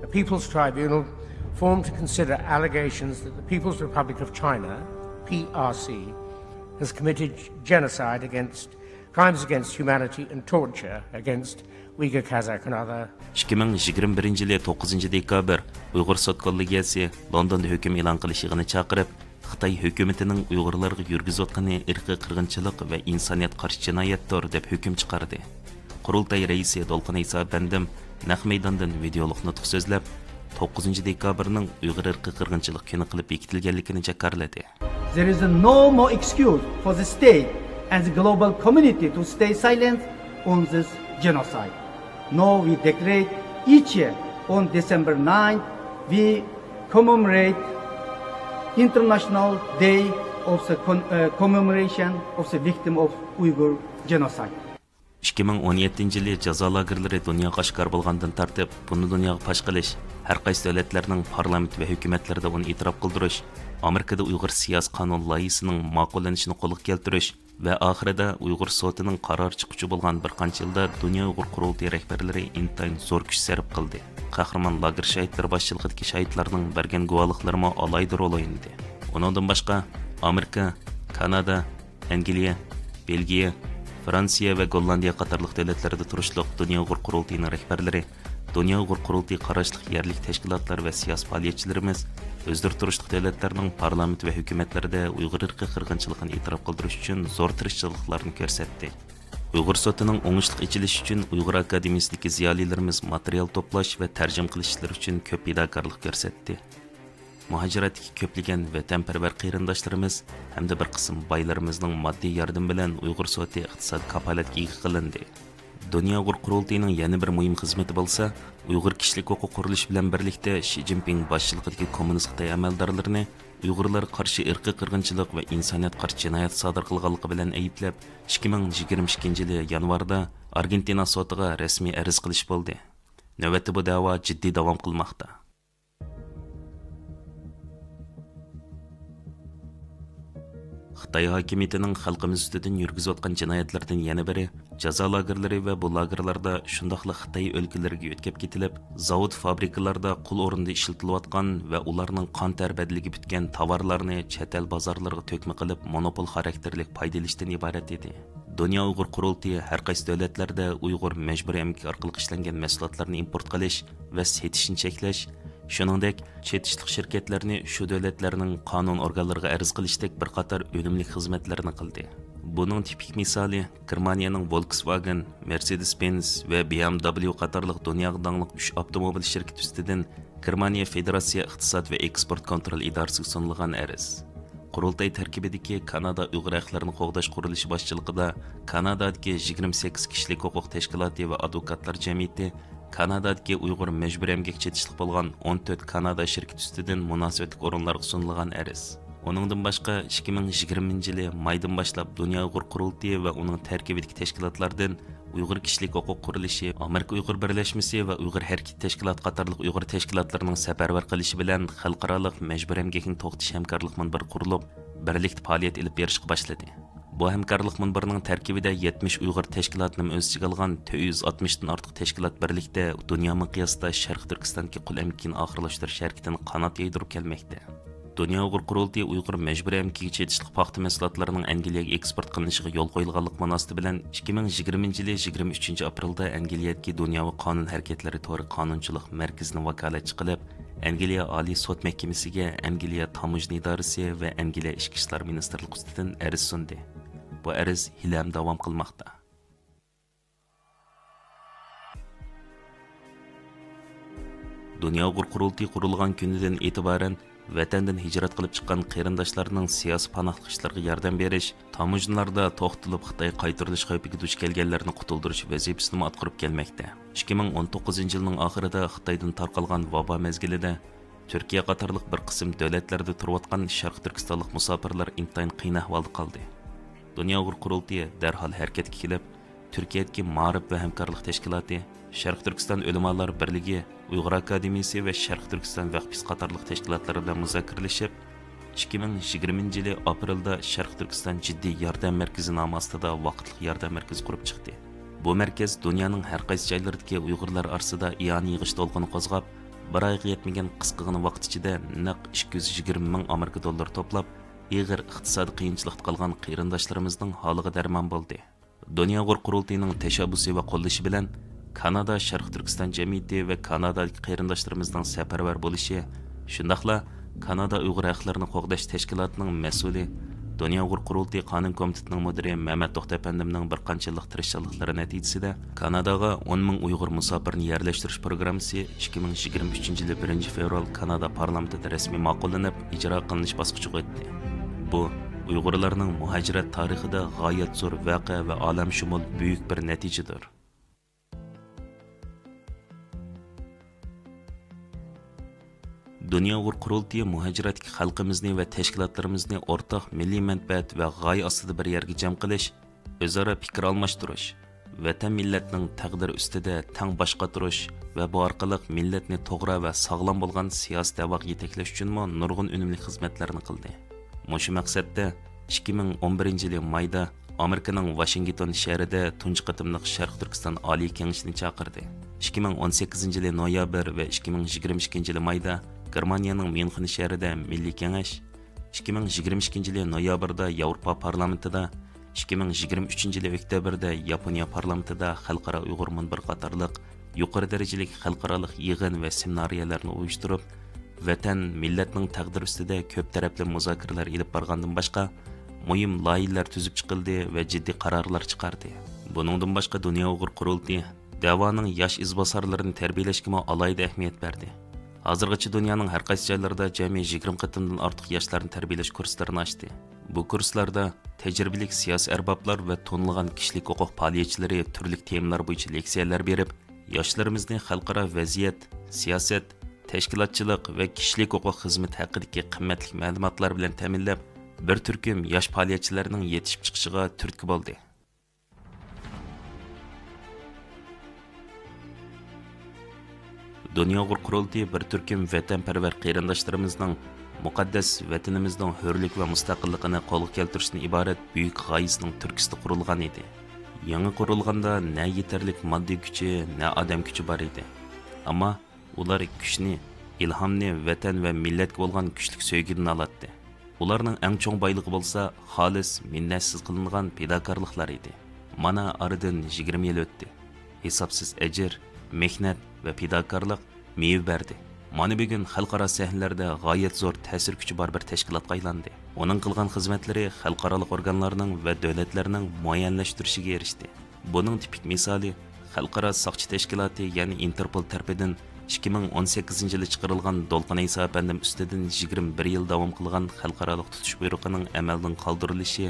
a People's Tribunal formed to consider allegations that the People's Republic of China, P R C, has committed genocide against Crimes against humanity and torture against Uyghur, Kazakh and other. ئىككى مىڭ يىگىرمە بىرىنچى يىلى توققۇزىنچى دېكابىر ئۇيغۇر سوت كوللېگىيەسى لوندوندا ھۆكۈم ئېلان قىلىش يىغىنى چاقىرىپ، خىتاي ھۆكۈمىتىنىڭ ئۇيغۇرلارغا يۈرگۈزۈۋاتقىنى ئىرقىي قىرغىنچىلىق ۋە ئىنسانىيەتقا قارشى جىنايەتتۇر، دەپ ھۆكۈم چىقاردى. قۇرۇلتاي رەئىسى دولقۇن ئەيسا ئەپەندىم نەق مەيداندىن ۋىدېئولۇق نۇتۇق سۆزلەپ، توققۇزىنچى دېكابىرنىڭ ئۇيغۇر ئىرقىي قىرغىنچىلىق كۈنى قىلىپ بېكىتىلگەنلىكىنى جاكارلىدى. There is no more excuse for the state and the global community to stay silent on this genocide. Now we declare each year on December ninth, we commemorate International Day of the con- uh, Commemoration of the Victim of Uyghur Genocide. ئىككى مىڭ ئون يەتتىنچى يىلى جازا لاگېرلىرى دۇنياغا ئاشكارا بولغاندىن تارتىپ، بۇنى دۇنياغا پاش قىلىش، ھەر قايسى دۆلەتلەرنىڭ پارلامېنت ۋە ھۆكۈمەتلىرىدە ئۇنى ئېتىراپ قىلدۇرۇش، ئامېرىكىدا ئۇيغۇر سىياسىي قانۇن لايىھىسىنىڭ ماقۇللىنىشىنى قولغا كەلتۈرۈش ۋە ئاخىرىدا ئۇيغۇر سوتىنىڭ قارار چىققۇچە بولغان بىر قانچە يىلدا دۇنيا ئۇيغۇر قۇرۇلتىيى رەھبەرلىرى ئىنتايىن زور كۈچ سەرپ قىلدى. قەھرىمان لاگېر شاھىتلىرى باشچىلىقىدىكى شاھىتلارنىڭ بەرگەن گۇۋاھلىقلىرىمۇ ئالاھىدە رول ئوينىدى. ئۇنىڭدىن باشقا، ئامېرىكا، كانادا، ئەنگلىيە، بېلگىيە، فرانسىيە ۋە گوللاندىيە قاتارلىق دۆلەتلەردە تۇرۇشلۇق دۇنيا ئۇيغۇر قۇرۇلتىيىنىڭ رەھبەرلىرى دۇنيا ئۇيغۇر قۇرۇلتىيى قاراشلىق يەرلىك تەشكىلاتلار ۋە سىياسىي پائالىيەتچىلىرىمىز ئۆزلىرى تۇرۇشلۇق دۆلەتلەرنىڭ پارلامېنت ۋە ھۆكۈمەتلىرىدە ئۇيغۇر ئىرقىي قىرغىنچىلىقىنى ئېتىراپ قىلدۇرۇش ئۈچۈن زور تىرىشچانلىقلارنى كۆرسەتتى. ئۇيغۇر سوتىنىڭ ئوڭۇشلۇق ئېچىلىشى ئۈچۈن ئۇيغۇر ئاكادېمىيىسىدىكى زىيالىيلىرىمىز ماتېرىيال توپلاش ۋە تەرجىمە قىلىش ئىشلىرى ئۈچۈن كۆپ پىداكارلىق كۆرسەتتى. مۇھاجىرەتتىكى كۆپلىگەن ۋەتەنپەرۋەر قېرىنداشلىرىمىز ھەمدە بىر قىسىم بايلىرىمىزنىڭ ماددىي ياردىمى بىلەن ئۇيغۇر سوتى ئىقتىسادىي كاپالەتكە ئىگە قىلىندى. دۇنيا ئۇيغۇر قۇرۇلتىيىنىڭ يەنە بىر مۇھىم خىزمىتى بولسا، ئۇيغۇر كىشىلىك ھوقۇق قۇرۇلۇشى بىلەن بىرلىكتە شى جىنپىڭ باشچىلىقىدىكى كوممۇنىست خىتاي ئەمەلدارلىرىنى ئۇيغۇرلارغا قارشى ئىرقىي قىرغىنچىلىق ۋە ئىنسانىيەتكە قارشى جىنايەت سادىر قىلغانلىقى بىلەن ئەيىبلەپ، ئىككى مىڭ يىگىرمە ئىككىنچى يىلى يانۋاردا ئارگېنتىنا سوتىغا رەسمىي ئەرز قىلىش بولدى. نۆۋەتتە بۇ دەۋا جىددىي داۋام قىلماقتا. خىتاي ھاكىمىيىتىنىڭ خەلقىمىز ئۈستىدىن يۈرگۈزۈۋاتقان جىنايەتلىرىدىن يەنە بىرى، جازا لاگېرلىرى ۋە بۇ لاگېرلاردا شۇنداقلا خىتاي ئۆلكىلىرىگە يۆتكەپ كېتىلىپ، زاۋۇت، فابرىكىلاردا قۇل ئورنىدا ئىشلىتىلىۋاتقان ۋە ئۇلارنىڭ قان تەر بەدىلىگە پۈتكەن تاۋارلارنى چەت ئەل بازارلىرىغا تۆكمە قىلىپ، مونوپول خاراكتېرلىك پايدا ئېلىشتىن ئىبارەت ئىدى. دۇنيا ئۇيغۇر قۇرۇلتىيى ھەر قايسى دۆلەتلەردە ئۇيغۇر مەجبۇرىي ئەمگىكى ئارقىلىق ئىشلەنگەن مەھسۇلاتلارنى ئىمپورت قىلىش ۋە سېتىشنى چەكلەش، شۇنىڭدەك چېتىشلىق شىركەتلەرنى شۇ دۆلەتلەرنىڭ قانۇن ئورگانلىرىغا ئەرز قىلىشتەك بىر قاتار ئۈنۈملۈك خىزمەتلەرنى قىلدى. بۇنىڭ تىپىك مىسالى گېرمانىيەنىڭ ۋولكسۋاگېن، مېرسېدېس بېنز ۋە بى ئېم دەبليۇ قاتارلىق دۇنياغا داڭلىق ئۈچ ئاپتوموبىل شىركىتى ئۈستىدىن گېرمانىيە فېدېراتسىيە ئىقتىساد ۋە ئېكسپورت كونترول ئىدارىسىگە سۇنۇلغان ئەرز. قۇرۇلتاي تەركىبىدىكى كانادا ئۇيغۇر ھەقلىرىنى قوغداش قۇرۇلۇشى باشچىلىقىدا كانادادىكى يىگىرمە سەككىز كىشىلىك ھوقۇق تەشكىلاتى ۋە ئادۋوكاتلار جەمئىيىتى كانادادىكى ئۇيغۇر مەجبۇرىي ئەمگەك چېتىشلىق بولغان ئون تۆت كانادا شىركىتى ئۈستىدىن مۇناسىۋەتلىك ئورۇنلارغا سۇنۇلغان ئەرز. ئۇنىڭدىن باشقا، ئىككى مىڭ يىگىرمىنچى يىلى مايدىن باشلاپ دۇنيا ئۇيغۇر قۇرۇلتىيى ۋە ئۇنىڭ تەركىبىدىكى تەشكىلاتلاردىن ئۇيغۇر كىشىلىك ھوقۇق قۇرۇلۇشى، ئامېرىكا ئۇيغۇر بىرلەشمىسى ۋە ئۇيغۇر ھەرىكىتى تەشكىلاتى قاتارلىق ئۇيغۇر تەشكىلاتلىرىنىڭ سەپەرۋەر قىلىشى بىلەن خەلقئارالىق مەجبۇرىي ئەمگەكنى توختىتىش ھەمكارلىق مۇنبىرى قۇرۇلۇپ، بىرلىكتە پائالىيەت ئېلىپ بېرىشقا باشلىدى. بۇ ھەمكارلىق مۇنبىرىنىڭ تەركىبىدە يەتمىش ئۇيغۇر تەشكىلاتىنىمۇ ئۆز ئىچىگە ئالغان تۆت يۈز ئاتمىشتىن ئارتۇق تەشكىلات بىرلىكتە دۇنيا مىقياسىدا شەرقىي تۈركىستاندىكى قۇل ئەمگىكىنى ئاخىرلاشتۇرۇش ھەرىكىتىنى قانات يايدۇرۇپ كەلمەكتە. دۇنيا ئۇيغۇر قۇرۇلتىيى ئۇيغۇر مەجبۇرىي ئەمگىكىگە چېتىشلىق پاختا مەھسۇلاتلىرىنىڭ ئەنگلىيەگە ئېكسپورت قىلىنىشىغا يول قويۇلغانلىقى مۇناسىۋىتى بىلەن ئىككى مىڭ يىگىرمىنچى يىلى يىگىرمە ئۈچىنچى ئاپرېلدا ئەنگلىيەدىكى دۇنياۋى قانۇن ھەرىكەتلىرى تورى قانۇنچىلىق مەركىزىنى ۋاكالەتچى قىلىپ، ئەنگلىيە ئالىي سوت مەھكىمىسىگە ئەنگلىيە تاموژنا ئىدارىسى ۋە ئەنگلىيە ئىچكى ئىشلار مىنىستىرلىقى ئۈستىدىن ئەرز سۇندى. بۇ ئەرز ھېلىھەم داۋام قىلماقتا. دۇنيا ئۇيغۇر قۇرۇلتىيى قۇرۇلغان كۈنىدىن ئېتىبارەن ۋەتەندىن ھىجرەت قىلىپ چىققان قېرىنداشلارنىڭ سىياسىي پاناھلىق ئىشلىرىغا ياردەم بېرىش، تاموژنىلاردا توختىتىلىپ خىتايغا قايتۇرۇلۇش خەۋپىگە دۇچ كەلگەنلەرنى قۇتۇلدۇرۇش ۋەزىپىسىنىمۇ ئاتقۇرۇپ كەلمەكتە. ئىككى مىڭ ئون توققۇزىنچى يىلنىڭ ئاخىرىدا خىتايدىن تارقالغان ۋابا مەزگىلىدە تۈركىيە قاتارلىق بىر قىسىم دۆلەتلەردە تۇرۇۋاتقان شەرقىي تۈركىستانلىق مۇساپىرلار ئىنتايىن قىيىن ئەھۋالدا قالدى. دۇنيا ئۇيغۇر قۇرۇلتىيى دەرھال ھەرىكەتكە كېلىپ، تۈركىيەدىكى مائارىپ ۋە ھەمكارلىق تەشكىلاتى، شەرقىي تۈركىستان ئۆلىمالار بىرلىكى، ئۇيغۇر ئاكادېمىيىسى ۋە شەرقىي تۈركىستان ۋەقپىسى قاتارلىق تەشكىلاتلار بىلەن مۇزاكىرىلىشىپ، ئىككى مىڭ يىگىرمىنچى يىلى ئاپرېلدا شەرقىي تۈركىستان جىددىي ياردەم مەركىزى نامى ئاستىدا ۋاقىتلىق ياردەم مەركىزى قۇرۇپ چىقتى. بۇ مەركەز دۇنيانىڭ ھەر قايسى جايلىرىدىكى ئۇيغۇرلار ئارىسىدا ئىئانە يىغىش دولقۇنى قوزغاپ، بىر ئايغا يەتمىگەن قىسقىغىنە ۋاقىت ئىچىدە نەق ئىككى يۈز يىگىرمە مىڭ ئامېرىكا دوللىرى توپلاپ، ئېغىر ئىقتىسادىي قىيىنچىلىقتا قالغان قېرىنداشلىرىمىزنىڭ ھالىغا دەرمان بولدى. دۇنيا ئۇيغۇر قۇرۇلتىيىنىڭ تەشەببۇسى ۋە قوللىشى بىلەن كانادا شەرقىي تۈركىستان جەمئىيىتى ۋە كانادادىكى قېرىنداشلىرىمىزنىڭ سەپەرۋەر بولۇشى، شۇنداقلا كانادا ئۇيغۇر ھەقلىرىنى قوغداش تەشكىلاتىنىڭ مەسئۇلى، دۇنيا ئۇيغۇر قۇرۇلتىيى قانۇن كومىتېتىنىڭ مۇدىرى مەمەت توختى ئەپەندىمنىڭ بىر قانچە يىللىق تىرىشچانلىقلىرى نەتىجىسىدە، كاناداغا ئون مىڭ ئۇيغۇر مۇساپىرنى يەرلەشتۈرۈش پروگراممىسى ئىككى مىڭ يىگىرمە ئۈچىنچى يىلى بىرىنچى فېۋرال كانادا پارلامېنتىدا رەسمىي ماقۇللىنىپ، ئىجرا قىلىنىش باسقۇچىغا ئۆتتى. بۇ ئۇيغۇرلارنىڭ مۇھاجىرەت تارىخىدا غايەت زور ۋەقە ۋە ئالەمشۇمۇل بۈيۈك بىر نەتىجىدۇر. دۇنيا ئۇيغۇر قۇرۇلتىيى مۇھاجىرەتتىكى خەلقىمىزنى ۋە تەشكىلاتلىرىمىزنى ئورتاق مىللىي مەنپەئەت ۋە غايە ئاستىدا بىر يەرگە جەم قىلىش، ئۆزئارا پىكىر ئالماشتۇرۇش، ۋەتەن مىللەتنىڭ تەقدىرى ئۈستىدە تەڭ باش قاتۇرۇش ۋە بۇ ئارقىلىق مىللەتنى توغرا ۋە ساغلام بولغان سىياسىي دەۋاغا يېتەكلەش ئۈچۈنمۇ نۇرغۇن ئۈنۈملۈك خىزمەتلەرنى قىلدى. مۇشۇ مەقسەتتە ئىككى مىڭ ئون بىرىنچى يىلى مايدا ئامېرىكىنىڭ ۋاشىنگتون شەھىرىدە تۇنجى قېتىملىق شەرقىي تۈركىستان ئالىي كېڭىشىنى چاقىردى. ئىككى مىڭ ئون سەككىزىنچى يىلى نويابىر ۋە ئىككى مىڭ يىگىرمە ئىككىنچى يىلى مايدا گېرمانىيەنىڭ ميۇنخېن شەھىرىدە مىللىي كېڭەش، ئىككى مىڭ يىگىرمە ئىككىنچى يىلى نويابىردا ياۋروپا پارلامېنتىدا، ئىككى مىڭ يىگىرمە ئۈچىنچى يىلى ئۆكتەبىردە ياپونىيە پارلامېنتىدا خەلقئارا ئۇيغۇر مۇنبىرى قاتارلىق يۇقىرى دەرىجىلىك خەلقئارالىق يىغىن ۋە سېمىنارىيەلەرنى ئۇيۇشتۇرۇپ، ۋەتەن، مىللەتنىڭ تەقدىرى ئۈستىدە كۆپ تەرەپلىمە مۇزاكىرىلەر ئېلىپ بارغاندىن باشقا، مۇھىم لايىھىلەر تۈزۈپ چىقىلدى ۋە جىددىي قارارلار چىقاردى. بۇنىڭدىن باشقا، دۇنيا ئۇيغۇر قۇرۇلتىيى دەۋانىڭ ياش ئىزباسارلىرىنى تەربىيەلەشكىمۇ ئالاھىدە ئەھمىيەت بەردى. ھازىرغىچە دۇنيانىڭ ھەر قايسى جايلىرىدا جەمئىي يىگىرمە قېتىمدىن ئارتۇق ياشلارنى تەربىيەلەش كۇرسلىرىنى ئاچتى. بۇ كۇرسلاردا تەجرىبىلىك سىياسىي ئەربابلار ۋە تونۇلغان كىشىلىك ھوقۇق پائالىيەتچىلىرى تۈرلۈك تېمىلار بويىچە لېكسىيەلەر بېرىپ، ياشلىرىمىزنى خەلقئارا ۋەزىيەت، سىياسەت، تەشكىلاتچىلىق ۋە كىشىلىك ھوقۇق خىزمىتى ھەققىدىكى قىممەتلىك مەلۇماتلار بىلەن تەمىنلەپ، بىر تۈركۈم ياش پائالىيەتچىلەرنىڭ يېتىشىپ چىقىشىغا تۈرتكە بولدى. دۇنيا ئۇيغۇر قۇرۇلتىيى بىر تۈركۈم ۋەتەنپەرۋەر قېرىنداشلىرىمىزنىڭ مۇقەددەس ۋەتىنىمىزنىڭ ھۆرلۈك ۋە مۇستەقىللىقىنى قولغا كەلتۈرۈشتىن ئىبارەت بۈيۈك غايىسىنىڭ تۈرتكىسىدە قۇرۇلغان ئىدى. يېڭى قۇرۇلغاندا نە يېتەرلىك ماددىي كۈچى، نە ئادەم كۈچى بار ئىدى. ئەمما ئۇلار كۈچنى، ئىلھامنى ۋەتەن ۋە مىللەتكە بولغان كۈچلۈك سۆيگۈدىن ئالاتتى. ئۇلارنىڭ ئەڭ چوڭ بايلىقى بولسا خالىس مىننەتسىز قىلىنغان پىداكارلىقلار ئىدى. مانا ئارىدىن يىگىرمە يىل ئۆتتى. ھېسابسىز ئەجىر، مېھنەت ۋە پىداكارلىق مېۋە بەردى. مانا بۈگۈن خەلقئارا سەھنىلەردە غايەت زور تەسىر كۈچى بار بىر تەشكىلاتقا ئايلاندى. ئۇنىڭ قىلغان خىزمەتلىرى خەلقئارالىق ئورگانلارنىڭ ۋە دۆلەتلەرنىڭ مۇئەييەنلەشتۈرۈشىگە ئېرىشتى. بۇنىڭ تىپىك مىسالى، خەلقئارا ساقچى تەشكىلاتى، يەنى ئىنتېرپول تەرىپىدىن ئىككى مىڭ ئون سەككىزىنچى يىلى چىقىرىلغان دولقۇن ئەيسا ئەپەندىم ئۈستىدىن يىگىرمە بىر يىل داۋام قىلغان خەلقئارالىق تۇتۇش بۇيرۇقىنىڭ ئەمەلدىن قالدۇرۇلۇشى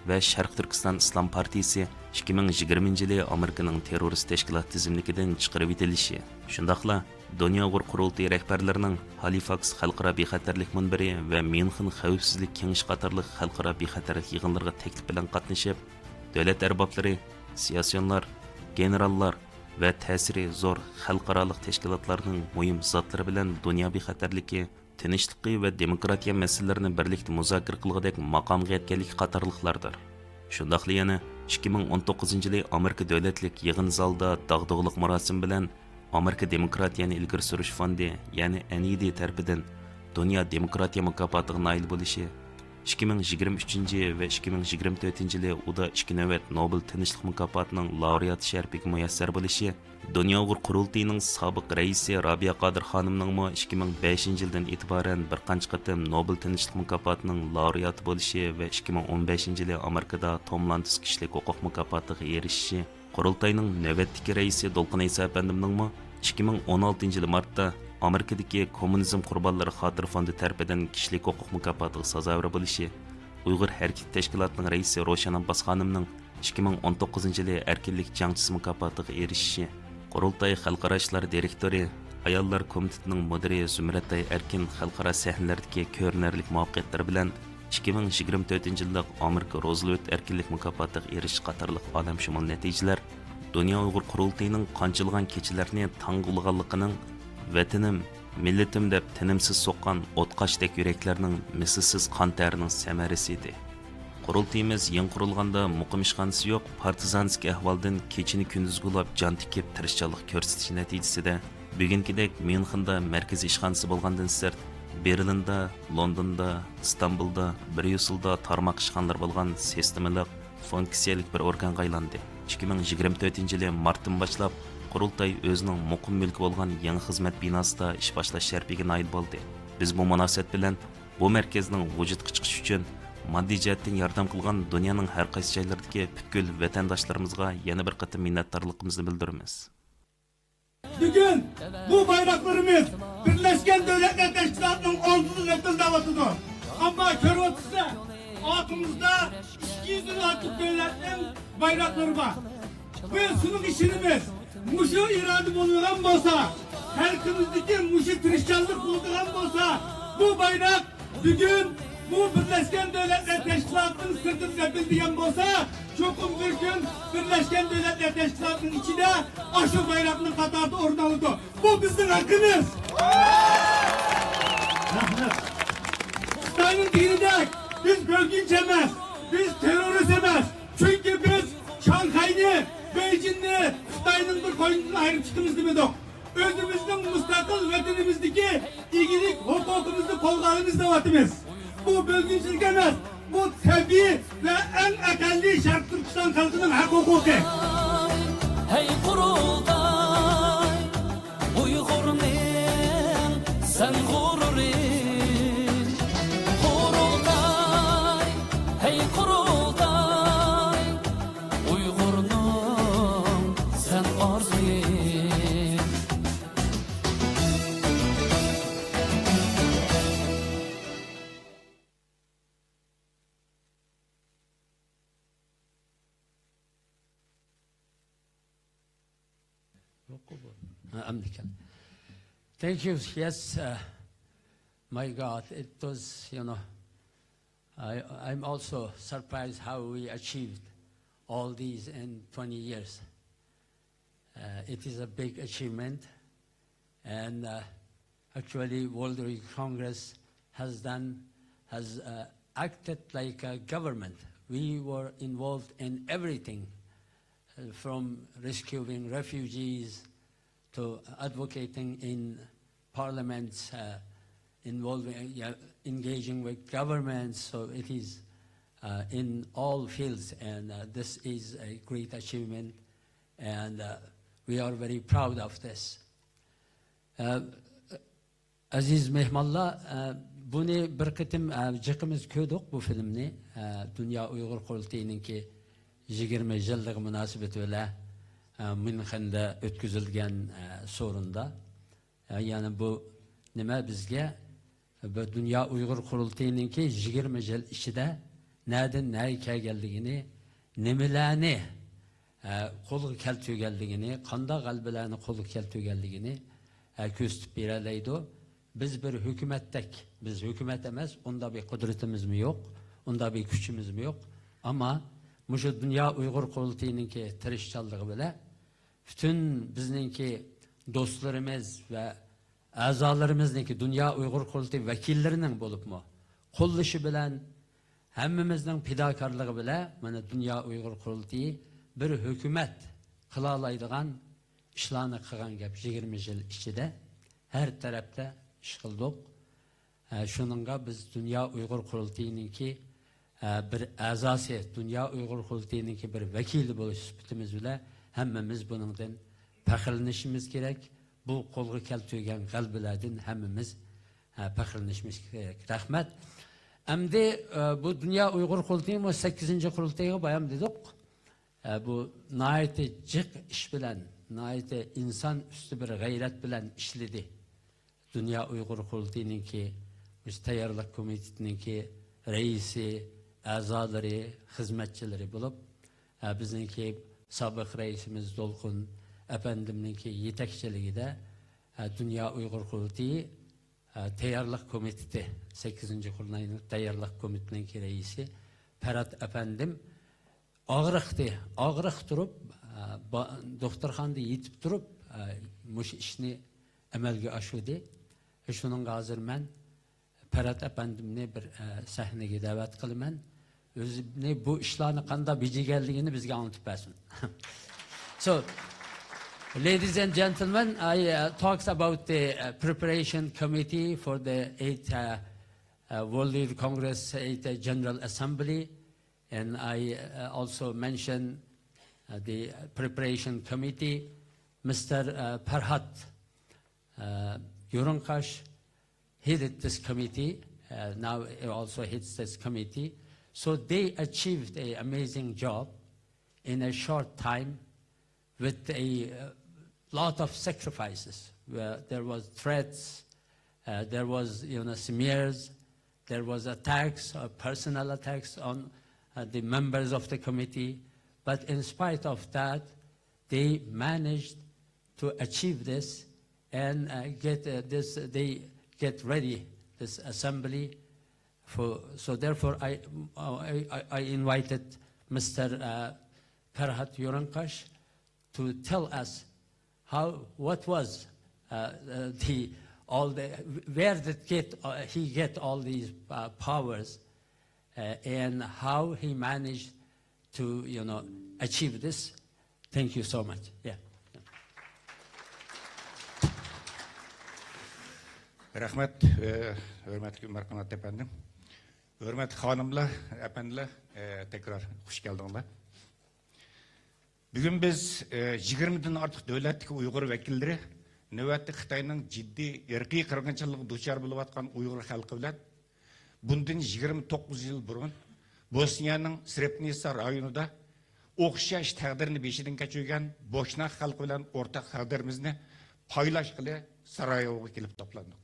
ۋە شەرقىي تۈركىستان ئىسلام پارتىيىسى ئىككى مىڭ يىگىرمىنچى يىلى ئامېرىكىنىڭ تېررورىست تەشكىلات تىزىملىكىدىن چىقىرىۋېتىلىشى، شۇنداقلا دۇنيا ئۇيغۇر قۇرۇلتىيى رەھبەرلىرىنىڭ ھالىفاكس خەلقئارا بىخەتەرلىك مۇنبىرى ۋە ميۇنخېن خەۋپسىزلىك كېڭىشى قاتارلىق خەلقئارا بىخەتەرلىك يىغىنلىرىغا تەكلىپ بىلەن قاتنىشىپ، دۆلەت ئەربابلىرى، سىياسىيونلار، گېنېراللار ۋە تەسىرى زور خەلقئارالىق تەشكىلاتلارنىڭ مۇھىم زاتلىرى بىلەن دۇنيا بىخەتەرلىكى، تىنچلىقى ۋە دېموكراتىيە مەسىلىلىرىنى بىرلىكتە مۇزاكىرە قىلغۇدەك ماقامغا يەتكەنلىكى قاتارلىقلاردۇر. شۇنداقلا يەنە ئىككى مىڭ ئون توققۇزىنچى يىلى ئامېرىكا دۆلەتلىك يىغىن زالىدا داغدۇغىلىق مۇراسىمى بىلەن ئامېرىكا دېموكراتىيەنى ئىلگىرى سۈرۈش فوندى، يەنى ئەن ئى دى تەرىپىدىن دۇنيا دېموكراتىيە مۇكاپاتىغا نائىل بولۇشى، ئىككى مىڭ يىگىرمە ئۈچىنچى ۋە ئىككى مىڭ يىگىرمە تۆتىنچى يىلى ئۇدا ئىككى نۆۋەت نوبېل تىنچلىق مۇكاپاتىنىڭ لائۇرېئاتى شەرىپىگە مۇيەسسەر بولۇشى، دۇنيا ئۇيغۇر قۇرۇلتىيىنىڭ سابىق رەئىسى رابىيە قادىر خانىمنىڭمۇ ئىككى مىڭ بەشىنچى يىلدىن ئېتىبارەن بىر قانچە قېتىم نوبېل تىنچلىق مۇكاپاتىنىڭ لائۇرېئاتى بولۇشى ۋە ئىككى مىڭ ئون بەشىنچى يىلى ئامېرىكىدا توم لاندېس كىشىلىك ھوقۇق مۇكاپاتىغا ئېرىشىشى، قۇرۇلتاينىڭ نۆۋەتتىكى رەئىسى دولقۇن ئەيسا ئەپەندىمنىڭمۇ ئىككى مىڭ ئون ئالتىنچى يىلى مارتتا ئامېرىكىدىكى كوممۇنىزم قۇربانلىرى خاتىرە فوندى تەرىپىدىن كىشىلىك ھوقۇق مۇكاپاتىغا سازاۋەر بولۇشى، ئۇيغۇر ھەرىكىتى تەشكىلاتىنىڭ رەئىسى روشەن ئابباس خانىمنىڭ ئىككى مىڭ ئون توققۇزىنچى يىلى ئەركىنلىك جەڭچىسى مۇكاپاتىغا ئېرىشىشى، قۇرۇلتاي خەلقئارا ئىشلار دىرېكتورى، ئاياللار كومىتېتىنىڭ مۇدىرى زۇمرەتئاي ئەركىن خەلقئارا سەھنىلەردىكى كۆرۈنەرلىك مۇۋەپپەقىيەتلىرى بىلەن ئىككى مىڭ يىگىرمە تۆتىنچى يىللىق ئامېرىكا روزۋېلت ئەركىنلىك مۇكاپاتىغا ئېرىشىش قاتارلىق ئالەمشۇمۇل نەتىجىلەر دۇنيا ئۇيغۇر قۇرۇلتىيىنىڭ قانچىلىغان كېچىلەرنى تاڭغا ئۇلىغانلىقىنىڭ، ۋەتىنىم، مىللىتىم دەپ تىنىمسىز سوققان ئوتقاشتەك يۈرەكلەرنىڭ مىسلىسىز قان تەرىنىڭ سەمەرىسى ئىدى. قۇرۇلتىيىمىز يېڭى قۇرۇلغاندا مۇقىم ئىشخانىسى يوق، پارتىزانسكىي ئەھۋالدىن كېچىنى كۈندۈزگە ئۇلاپ جان تىكىپ تىرىشچانلىق كۆرسىتىشى نەتىجىسىدە، بۈگۈنكىدەك ميۇنخېندا مەركىزىي ئىشخانىسى بولغاندىن سىرت، بېرلىندا، لوندوندا، ئىستانبۇلدا، بريۇسسېلدا تارماق ئىشخانىلىرى بولغان سىستېمىلىق فۇنكسىيەلىك بىر ئورگانغا ئايلاندى. ئىككى مىڭ يىگىرمە تۆتىنچى يىلى مارتتىن باشلاپ، قۇرۇلتاي ئۆزىنىڭ مۇقىم مۈلكى بولغان يېڭى خىزمەت بىناسىدا ئىش باشلاش شەرىپىگە نائىل بولدى. بىز بۇ مۇناسىۋەت بىلەن بۇ مەركەزنىڭ ۋۇجۇدقا چىقىشى ئۈچۈن ماددىي جەھەتتىن ياردەم قىلغان دۇنيانىڭ ھەر قايسى جايلىرىدىكى پۈتكۈل ۋەتەنداشلىرىمىزغا يەنە بىر قېتىم مىننەتدارلىقىمىزنى بىلدۈرىمىز. بۈگۈن بۇ بايراقلىرىمىز بىرلەشكەن دۆلەتلەر تەشكىلاتىنىڭ ئالدىدا لەپىلدەۋاتىدۇ. ئەمما كۆرۈۋاتىسىلەر، ئارقىمىزدا ئىككى يۈزدىن ئارتۇق دۆلەتنىڭ بايراقلىرى بار. بىز شۇنىڭغا ئىشىنىمىز. مۇشۇ ئىرادە بولىدىغان بولسا، خەلقىمىزدىكى مۇشۇ تىرىشچانلىق بولىدىغان بولسا، بۇ بايراق بۈگۈن بۇ بىرلەشكەن دۆلەتلەر تەشكىلاتىنىڭ سىرتىدا لەپىلدىگەن بولسا، چوقۇم بىر كۈن بىرلەشكەن دۆلەتلەر تەشكىلاتىنىڭ ئىچىدە ئاشۇ بايراقنىڭ قاتارىدا ئورۇن ئالىدۇ. بۇ بىزنىڭ ھەققىمىز. رەھمەت. خىتاينىڭ دېگىنىدەك، بىز بۆلگۈنچى ئەمەس، بىز تېررورىست ئەمەس. چۈنكى بىز شاڭخەينى، بېيجىڭنى خىتاينىڭ بىر قوينىدىن ئايرىپ چىقىمىز دېمىدۇق. ئۆزىمىزنىڭ مۇستەقىل ۋەتىنىمىزدىكى ئىگىلىك ھوقۇقىمىزنى قولغا ئالىمىز دەۋاتىمىز. بۇ بۆلگۈنچىلىك ئەمەس، بۇ تەبىئىي ۋە ئەڭ ئەقەللىي شەرقىي تۈركىستان خەلقىنىڭ ھەق ھوقۇقى. ھەي قۇرۇلتاي، ئۇيغۇرنىڭ سەن غۇرۇرى. قۇرۇلتاي، ھەي قۇرۇلتاي، ئۇيغۇرنىڭ سەن ئارزۇيى. ھە، ئەمدى كەل. Thank you. Yes, uh, my God, it was, you know, I, I'm also surprised how we achieved all these in twenty years. Uh, it is a big achievement, and, uh, actually, World Rugby Congress has done, has, uh, acted like a government. We were involved in everything, uh, from rescuing refugees to advocating in parliaments, uh, involving, uh, yeah, engaging with governments. So it is, uh, in all fields, and, uh, this is a great achievement, and, uh, we are very proud of this. Uh, ئەزىز مېھمانلار، ئە، بۇنى بىر قېتىم، ئە، جىقىمىز كۆردۇق بۇ فىلىمنى. ئە، دۇنيا ئۇيغۇر قۇرۇلتىيىنىڭكى يىگىرمە يىللىقى مۇناسىۋىتى بىلەن، ئە، ميۇنخېندا ئۆتكۈزۈلگەن، ئە، سورۇندا. ئە، يەنى بۇ نېمە بىزگە، بۇ دۇنيا ئۇيغۇر قۇرۇلتىيىنىڭكى يىگىرمە يىل ئىچىدە نەدىن نەگە كەلگەنلىكىنى، نېمىلەرنى، ئە، قولغا كەلتۈرگەنلىكىنى، قانداق غەلىبىلەرنى قولغا كەلتۈرگەنلىكىنى، ئە، كۆرسىتىپ بېرەلەيدۇ. بىز بىر ھۆكۈمەتتەك، بىز ھۆكۈمەت ئەمەس، ئۇنداق بىر قۇدرىتىمىزمۇ يوق، ئۇنداق بىر كۈچىمىزمۇ يوق. ئەمما مۇشۇ دۇنيا ئۇيغۇر قۇرۇلتىيىنىڭكى تىرىشچانلىقى بىلەن پۈتۈن بىزنىڭكى دوستلىرىمىز ۋە ئەزالىرىمىزنىڭكى، دۇنيا ئۇيغۇر قۇرۇلتىيى ۋەكىللىرىنىڭ بولۇپمۇ قوللىشى بىلەن، ھەممىمىزنىڭ پىداكارلىقى بىلەن مانا دۇنيا ئۇيغۇر قۇرۇلتىيى بىر ھۆكۈمەت قىلالايدىغان ئىشلارنى قىلغان گەپ. يىگىرمە يىل ئىچىدە ھەر تەرەپتە ئىش قىلدۇق. ئە، شۇنىڭغا بىز دۇنيا ئۇيغۇر قۇرۇلتىيىنىڭكى، ئە، بىر ئەزاسى، دۇنيا ئۇيغۇر قۇرۇلتىيىنىڭكى بىر ۋەكىلى بولۇش سۈپىتىمىز بىلەن ھەممىمىز بۇنىڭدىن پەخىرلىنىشىمىز كېرەك. بۇ قولغا كەلتۈرگەن غەلىبىلەردىن ھەممىمىز، ئە، پەخىرلىنىشىمىز كېرەك. رەھمەت. ئەمدى، ئە، بۇ دۇنيا ئۇيغۇر قۇرۇلتىيى بۇ سەككىزىنچى قۇرۇلتىيىغا بايام دېدۇق. ئە، بۇ ناھايىتى جىق ئىش بىلەن، ناھايىتى ئىنسان ئۈستى بىر غەيرەت بىلەن ئىشلىدى. دۇنيا ئۇيغۇر قۇرۇلتىيىنىڭكى مۇشۇ تەييارلىق كومىتېتىنىڭكى رەئىسى، ئەزالىرى، خىزمەتچىلىرى بولۇپ، ئە، بىزنىڭكى سابىق رەئىسىمىز دولقۇن ئەپەندىمنىڭكى يېتەكچىلىكىدە، ئە، دۇنيا ئۇيغۇر قۇرۇلتىيى، ئە، تەييارلىق كومىتېتى، سەككىزىنچى قۇرۇلتاينىڭ تەييارلىق كومىتېتىنىڭكى رەئىسى پەرھات ئەپەندىم ئاغرىقتى. ئاغرىق تۇرۇپ، ئە، با-، دوختۇرخانىدا يېتىپ تۇرۇپ، ئە، مۇشۇ ئىشنى ئەمەلگە ئاشۇردى. شۇنىڭغا ھازىر مەن پەرھات ئەپەندىمنى بىر، ئە، سەھنىگە دەۋەت قىلىمەن. ئۆزىنى بۇ ئىشلارنى قانداق بېجىرگەنلىكىنى بىزگە ئاڭلىتىپ بەرسۇن. So, Ladies and gentlemen, I uh, talks about the uh, preparation committee for the eighth uh, uh, World Youth Congress eighth General Assembly, and I uh, also mention uh, the preparation committee, Mister Uh, Parhat uh, Yurunkash, headed this committee. Uh, now he also heads this committee. So they achieved an amazing job in a short time with a uh, lot of sacrifices. Where there was threats, uh, there was, you know, smears, there was attacks, uh, personal attacks on uh, the members of the committee. But in spite of that, they managed to achieve this and uh, get uh, this. They get ready this assembly. For, so therefore, I, uh, I, I- I invited Mister Uh, Parhat Yorankash to tell us how, what was uh, uh, the all the where did get uh, he get all these uh, powers uh, and how he managed to, you know, achieve this. Thank you so much. Yeah. رەھمەت، ئە، ھۆرمەتلىك ئۆمەر قانات ئەپەندىم. ھۆرمەتلىك خانىملار، ئەپەندىلەر، ئە، تەكرار خۇش كەلدىڭلار. بۈگۈن بىز، ئە، يىگىرمىدىن ئارتۇق دۆلەتتىكى ئۇيغۇر ۋەكىللىرى نۆۋەتتە خىتاينىڭ جىددىي ئىرقىي قىرغىنچىلىقىغا دۇچار بولۇۋاتقان ئۇيغۇر خەلقى بىلەن بۇندىن يىگىرمە توققۇز يىل بۇرۇن بوسنىيەنىڭ سرېپنىتسا رايونىدا ئوخشاش تەقدىرنى بېشىدىن كەچۈرگەن بوشناق خەلقى بىلەن ئورتاق تەقدىرىمىزنى پايلاشقىلى سارايېۋوغا كېلىپ توپلاندۇق.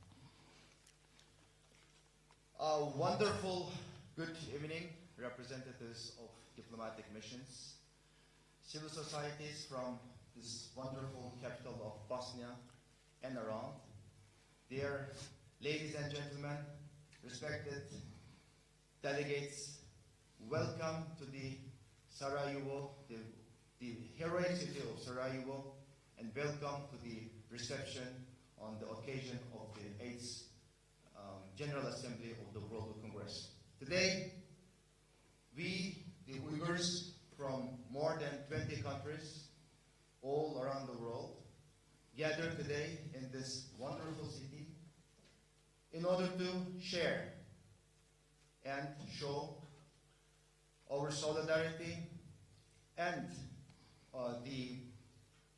A wonderful good evening, representatives of diplomatic missions, civil societies from this wonderful capital of Bosnia and around. Dear ladies and gentlemen, respected delegates, welcome to the Sarajevo, the, the heroic city of Sarajevo, and welcome to the reception on the occasion of the eighth um, General Assembly of the World Congress. Today, we, the Uyghurs, from more than twenty countries all around the world, gather today in this wonderful city in order to share and show our solidarity and uh, the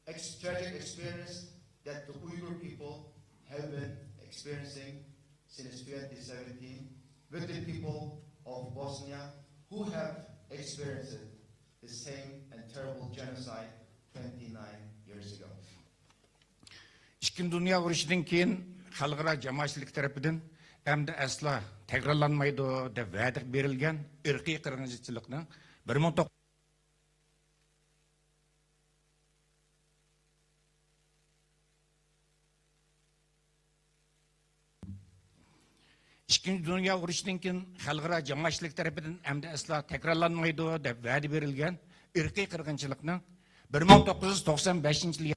ex- tragic experience that the Uyghur people have been experiencing since twenty seventeen with the people of Bosnia who have experienced the same and terrible genocide twenty-nine years ago. ئىككىنچى دۇنيا ئۇرۇشىدىن كېيىن خەلقئارا جامائەتچىلىك تەرىپىدىن ئەمدى ئەسلا تەكرارلانمايدۇ دەپ ۋەدە بېرىلگەن ئىرقىي قىرغىنچىلىقنىڭ بىر مىڭ توققۇز ئىككىنچى دۇنيا ئۇرۇشىدىن كېيىن خەلقئارا جامائەتچىلىك تەرىپىدىن ئەمدى ئەسلا تەكرارلانمايدۇ دەپ ۋەدە بېرىلگەن ئىرقىي قىرغىنچىلىقنىڭ بىر مىڭ توققۇز يۈز توقسان بەشىنچى يىل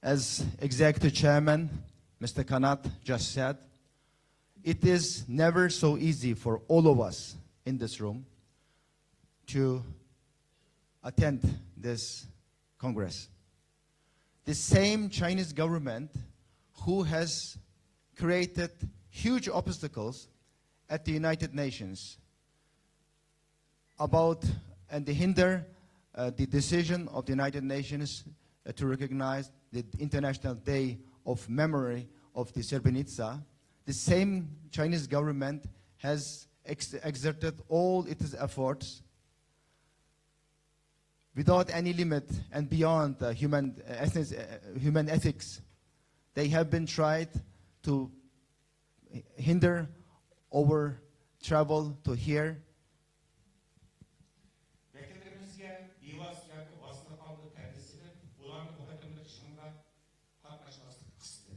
As Executive Chairman Mister Kanat just said, it is never so easy for all of us in this room to attend this Congress. The same Chinese government who has created huge obstacles at the United Nations about and they hinder uh, the decision of the United Nations uh, to recognize the International Day of Memory of the Srebrenica. The same Chinese government has ex- exerted all its efforts without any limit and beyond uh, human, uh, essence, uh, human ethics. They have been tried to hinder our travel to here. ۋەكىللىرىمىزگە بىۋاسىتە ياكى ۋاسىتىلىك ھالدا تەبىئىي سېلىپ، ئۇلارنى بۇ قېتىملىق يىغىنغا قاتناشماسلىققا قىستىدى.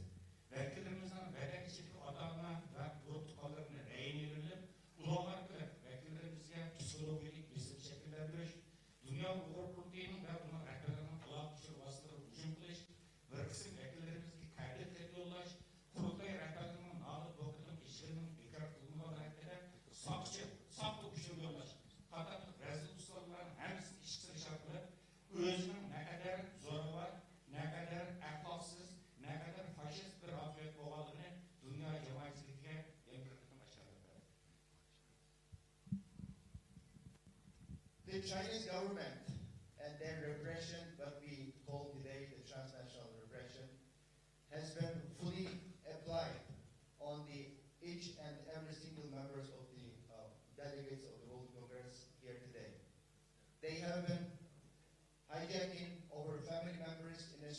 ۋەكىللىرىمىزنىڭ ۋەتەن ئىچىدىكى ئاتا-ئانا ۋە ئۇرۇق-تۇغقانلىرىدىن رەھىملىنىپ، ئۇلارغا كۆرە ۋەكىللىرىمىزگە پسىخولوگىيەلىك بېسىم شەكىللەندۈرۈش، دۇنيا ئۇيغۇر قۇرۇلتىيىنىڭ ۋە ئۇنىڭ رەھبەرلىرىنىڭ ئالاقە ئۇچۇر ۋاسىتىلىرىغا ھۇجۇم قىلىش، بىر قىسىم ۋەكىللىرىمىزگە تەبرىك خەت يوللاش، قۇرۇلتاي رەھبەرلىرىنىڭ نامىدا بۇ قېتىمقى يىغىننىڭ بىكار قىلىنغانلىقى ھەققىدە ساقچى، ساقتا ئۇچۇر يوللاش قاتارلىق رەزىل-رۇسۋالىقلارنىڭ ھەممىسىنى ئىچكىرى ئىشارە قىلىپ، ئۆزىنىڭ نەقەدەر زوراۋان، نەقەدەر ئەخلاقسىز، نەقەدەر فاشىست بىر ھاكىمىيەت بولغانلىقىنى دۇنيا جامائەتچىلىكىگە يەنە بىر قېتىم ئاشكارىلاپ بەردى. The Chinese government and their repression, what we call today the transnational repression, has been fully applied on the each and every single members of the uh, delegates of the World Congress here today. They have been hijacking our family members in a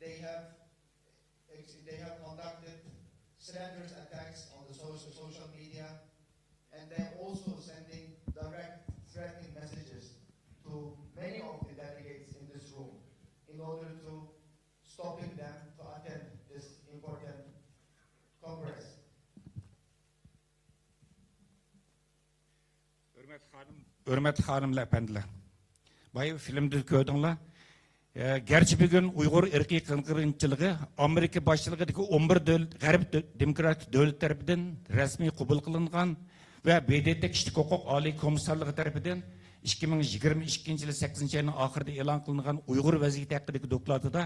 They have, they have conducted slanderous attacks on the social, social media, and they're also sending direct threatening messages to many of the delegates in this room in order to stopping them to attend this important congress. ھۆرمەتلىك خانىم، ھۆرمەتلىك خانىملار، ئەپەندىلەر. بايا فىلىمدا كۆردۈڭلار. ئە، گەرچە بۈگۈن ئۇيغۇر ئىرقىي قىرغىنچىلىقى ئامېرىكا باشچىلىقىدىكى ئون بىر دۆل-، غەرب دۆ-، دېموكراتىك دۆلىتى تەرىپىدىن رەسمىي قوبۇل قىلىنغان ۋە ب د ت كىشىلىك ھوقۇق ئالىي كومىسسارلىقى تەرىپىدىن ئىككى مىڭ يىگىرمە ئىككىنچى يىلى سەككىزىنچى ئاينىڭ ئاخىرىدا ئېلان قىلىنغان ئۇيغۇر ۋەزىيىتى ھەققىدىكى دوكلاتىدا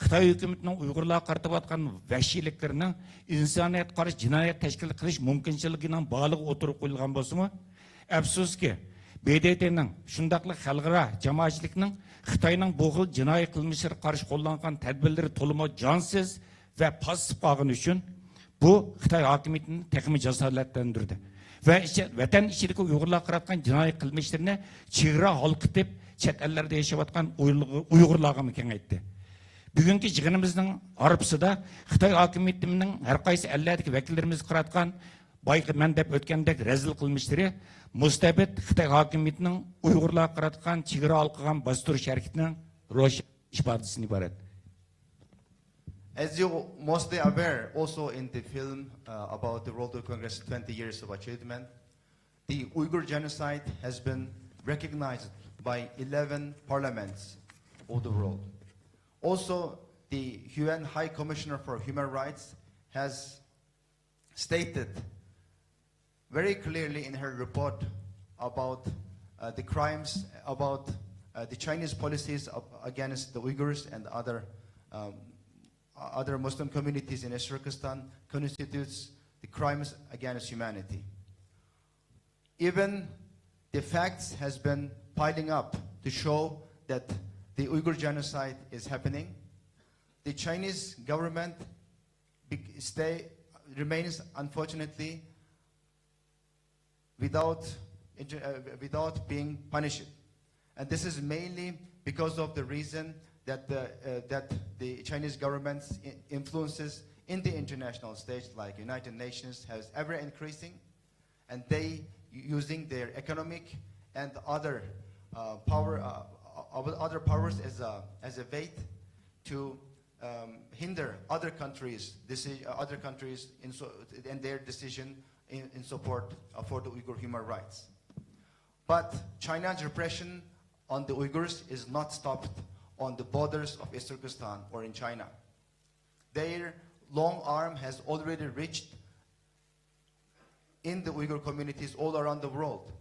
خىتاي ھۆكۈمىتىنىڭ ئۇيغۇرلارغا قارىتىۋاتقان ۋەھشىيلىكلىرىنىڭ ئىنسانىيەتكە قارشى جىنايەت تەشكىل قىلىش مۇمكىنچىلىكىنىڭ بارلىقى ئوتتۇرىغا قويۇلغان بولسىمۇ، ئەپسۇسكى، ب د ت نىڭ، شۇنداقلا خەلقئارا جامائەتچىلىكنىڭ خىتاينىڭ بۇ خىل جىنايى قىلمىشلىرىغا قارشى قوللانغان تەدبىرلىرى تولىمۇ جانسىز ۋە پاسسىپ قالغىنى ئۈچۈن، بۇ خىتاي ھاكىمىيىتىنى تېخىمۇ جاسارەتلەندۈردى ۋە ئىچ-، ۋەتەن ئىچىدىكى ئۇيغۇرلارغا قاراتقان جىنايى قىلمىشلىرىنى چېگرا ھالقىتىپ، چەت ئەللەردە ياشاۋاتقان ئۇيغۇر-، ئۇيغۇرلارغىمۇ كېڭەيتتى. بۈگۈنكى يىغىنىمىزنىڭ ھارپىسىدا خىتاي ھاكىمىيىتىنىڭ ھەر قايسى ئەللەردىكى ۋەكىللىرىمىزگە قاراتقان بايىقى مەن دەپ ئۆتكەندەك رەزىل قىلمىشلىرى مۇستەبىت خىتاي ھاكىمىيىتىنىڭ ئۇيغۇرلارغا قاراتقان چېگرا ھالقىغان باستۇرۇش ھەرىكىتىنىڭ روشەن ئىپادىسىدىن ئىبارەت. As you mostly aware, also in the film uh, about the World Congress twenty years of achievement, the Uyghur genocide has been recognized by eleven parliaments of the world. Also, the U N High Commissioner for Human Rights has stated very clearly in her report about uh, the crimes, about uh, the Chinese policies of, against the Uyghurs and other, um, other Muslim communities in East Turkestan constitutes the crimes against humanity. Even the facts has been piling up to show that the Uyghur genocide is happening. The Chinese government be- stay remains unfortunately without inter- uh, without being punished. And this is mainly because of the reason that the, uh, that the Chinese government's i- influences in the international stage, like United Nations, has ever increasing, and they using their economic and other uh, power, uh, uh, other powers as a as a weight to um, hinder other countries, deci- uh, other countries in so, and their decision in, in support uh, for the Uyghur human rights. But China's repression on the Uyghurs is not stopped on the borders of East Turkestan or in China. Their long arm has already reached in the Uyghur communities all around the world.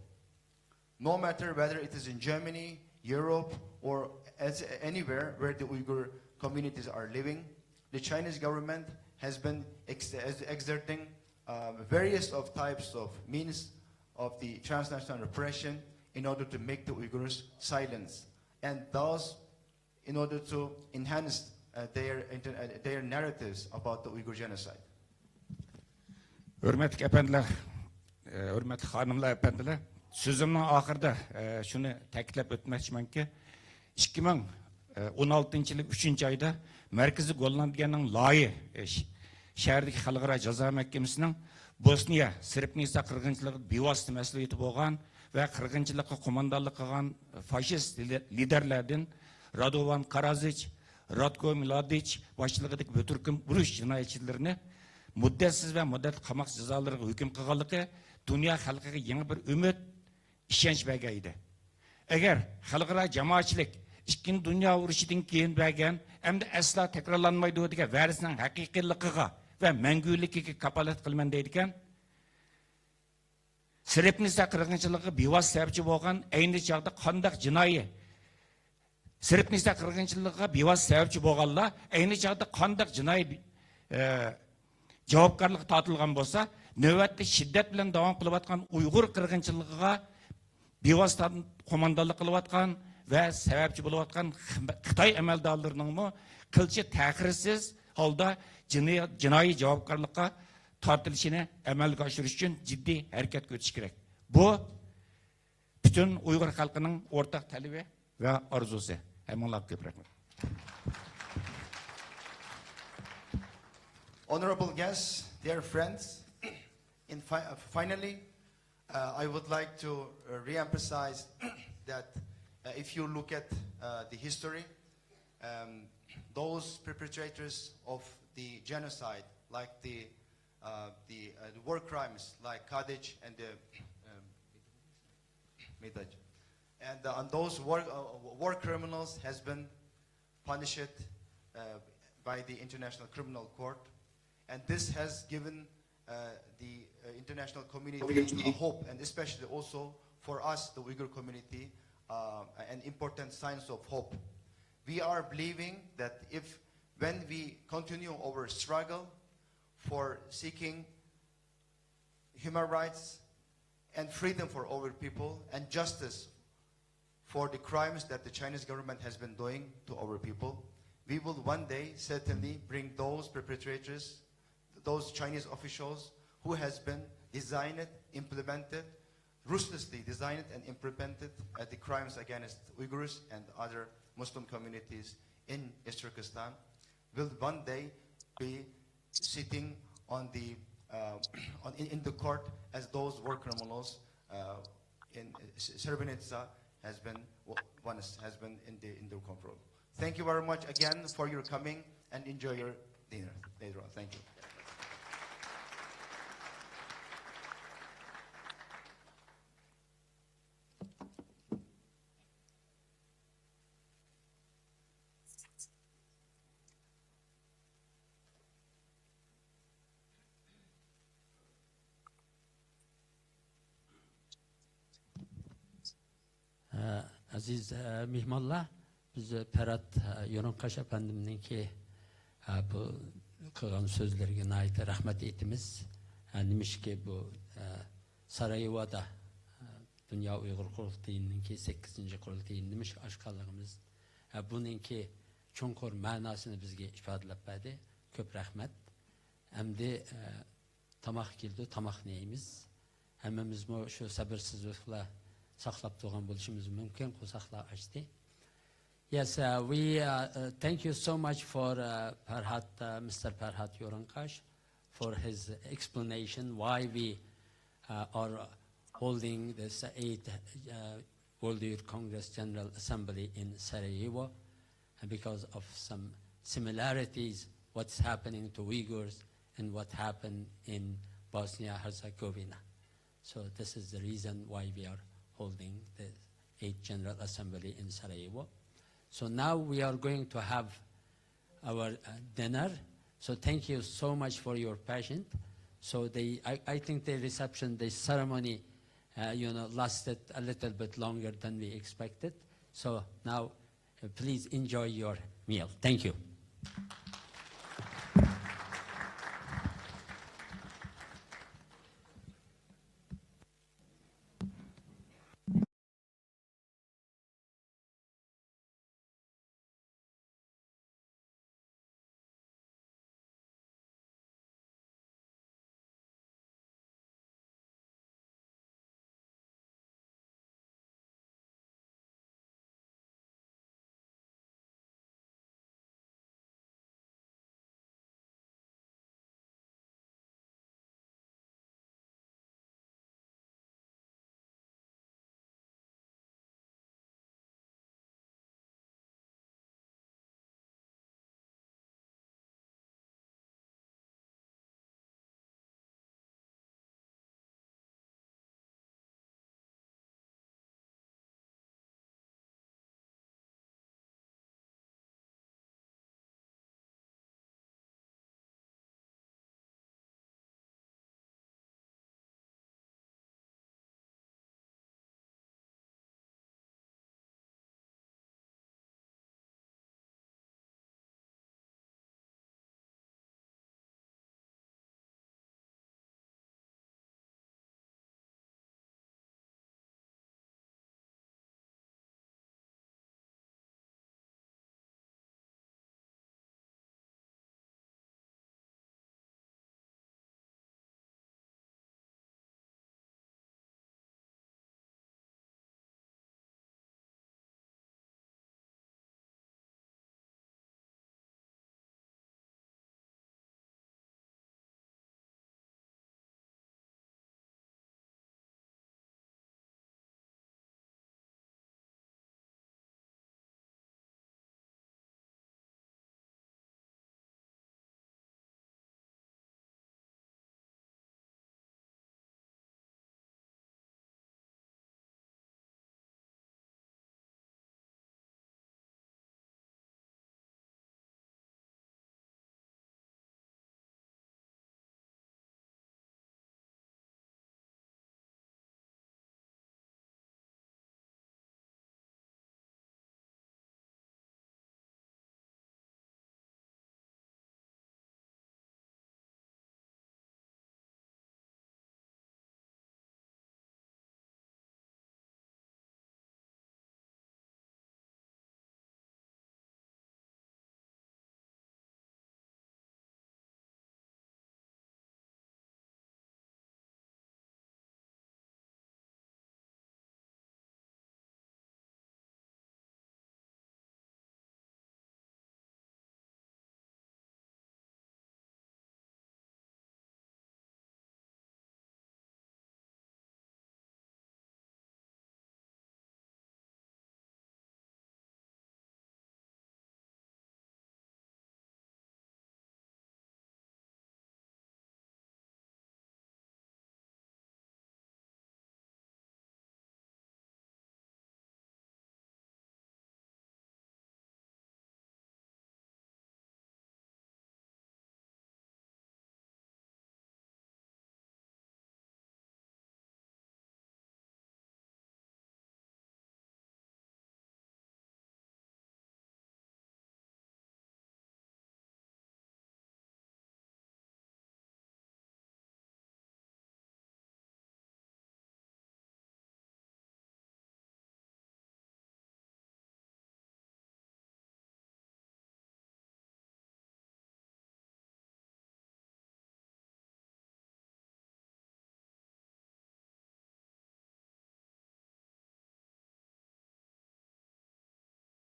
No matter whether it is in Germany, Europe, or as anywhere where the Uyghur communities are living, the Chinese government has been ex- exerting uh, various of types of means of the transnational repression in order to make the Uyghurs silence, and thus in order to enhance uh, their, inter- uh, their narratives about the Uyghur genocide. ھۆرمەتلىك ئەپەندىلەر، ھۆرمەتلىك خانىملار، ئەپەندىلەر، سۆزۈمنىڭ ئاخىرىدا شۇنى تەكىتلەپ ئۆتمەكچىمەنكى، ئىككى مىڭ ئون ئالتىنچى يىلى ئۈچىنچى ئايدا مەركىزىي گوللاندىيەنىڭ لايى شەھىرىدىكى خەلقئارا جازا مەھكىمىسىنىڭ بوسنىيە سرېبرېنىتسا قىرغىنچىلىقىدا بىۋاسىتە مەسئۇلىيىتى بولغان ۋە قىرغىنچىلىققا قوماندانلىق قىلغان فاشىست لىدەرلەردىن رادوۋان كارازىچ، راتكو ملادىچ باشچىلىقىدىكى بىر تۈركۈم ئۇرۇش جىنايەتچىلىرىنى مۇددەتسىز ۋە مۇددەتلىك قاماق جازالىرىغا ھۆكۈم قىلغانلىقى دۇنيا خەلقىگە يېڭى بىر ئۈمىد، ئىشەنچ بەرگەن ئىدى. ئەگەر خەلقئارا جامائەتچىلىك ئىككىنچى دۇنيا ئۇرۇشىدىن كېيىن بەرگەن، ئەمدى ئەسلا تەكرارلانمايدۇ دېگەن ۋەدىسىنىڭ ھەقىقىيلىقىغا ۋە مەڭگۈلۈكىگە كاپالەت قىلىمەن دەيدىكەن، سرېبرېنىتسا قىرغىنچىلىقىغا بىۋاسىتە سەۋەبچى بولغان، ئەينى چاغدا قانداق جىنايى، سرېبرېنىتسا قىرغىنچىلىقىغا بىۋاسىتە سەۋەبچى بولغانلار ئەينى چاغدا قانداق جىنايى، ئە، جاۋابكارلىققا تارتىلغان بولسا، نۆۋەتتە شىددەت بىلەن داۋام قىلىۋاتقان ئۇيغۇر قىرغىنچىلىقىغا بىۋاسىتە قوماندانلىق قىلىۋاتقان ۋە سەۋەبچى بولۇۋاتقان خىتاي ئەمەلدارلىرىنىڭمۇ قىلچە تەخىرسىز ھالدا جىنايى، جىنايى جاۋابكارلىققا تارتىلىشىنى ئەمەلگە ئاشۇرۇش ئۈچۈن جىددىي ھەرىكەتكە ئۆتۈش كېرەك. بۇ پۈتۈن ئۇيغۇر خەلقىنىڭ ئورتاق تەلىپى ۋە ئارزۇسى. ھەممىڭلارغا كۆپ رەھمەت. Honorable guests, dear friends, in fi- uh, finally, uh, I would like to uh, re-emphasize that uh, if you look at uh, the history, um, those perpetrators of the genocide, like the uh, the, uh, the war crimes, like Kadej and the um, Midaj, and uh, and those war uh, war criminals has been punished uh, by the International Criminal Court, and this has given uh, the uh, international community a hope, and especially also for us, the Uyghur community, uh, an important signs of hope. We are believing that if when we continue our struggle for seeking human rights and freedom for our people and justice for the crimes that the Chinese government has been doing to our people, we will one day certainly bring those perpetrators, those Chinese officials who has been designed, implemented, ruthlessly designed and implemented uh, the crimes against Uyghurs and other Muslim communities in East Turkestan, will one day be sitting on the uh, on, in, in the court as those war criminals uh, in Srebrenica has been once has been in the in their control. Thank you very much again for your coming and enjoy your dinner later on. Thank you. ئەزىز مېھمانلار، بىز پەرھات يورۇنقاش ئەپەندىمنىڭكى بۇ قىلغان سۆزلىرىگە ناھايىتى رەھمەت ئېيتىمىز. نېمىشقا بۇ سارايېۋودا دۇنيا ئۇيغۇر قۇرۇلتىيىنىڭكى سەككىزىنچى قۇرۇلتىيىنى نېمىشقا ئاچقانلىقىمىز، بۇنىڭكى چوڭقۇر مەناسىنى بىزگە ئىپادىلەپ بەردى. كۆپ رەھمەت. ئەمدى تاماق كېلىدۇ، تاماقنى يەيمىز. ھەممىمىزمۇ شۇ سەبرسىزلىك بىلەن ساقلاپ تۇرغان بولۇشىمىز مۇمكىن، قورساقلار ئاچتى. Yes, uh, we uh, uh, thank you so much for uh, Parhat, uh, Mister Parhat Yorankash for his explanation why we uh, are holding this eighth uh, World Youth Congress General Assembly in Sarajevo, uh, because of some similarities what's happening to Uyghurs and what happened in Bosnia-Herzegovina. So this is the reason why we are holding the eighth General Assembly in Sarajevo. So now we are going to have our uh, dinner. So thank you so much for your patience. So the I, I think the reception, the ceremony, uh, you know, lasted a little bit longer than we expected. So now uh, please enjoy your meal. Thank you.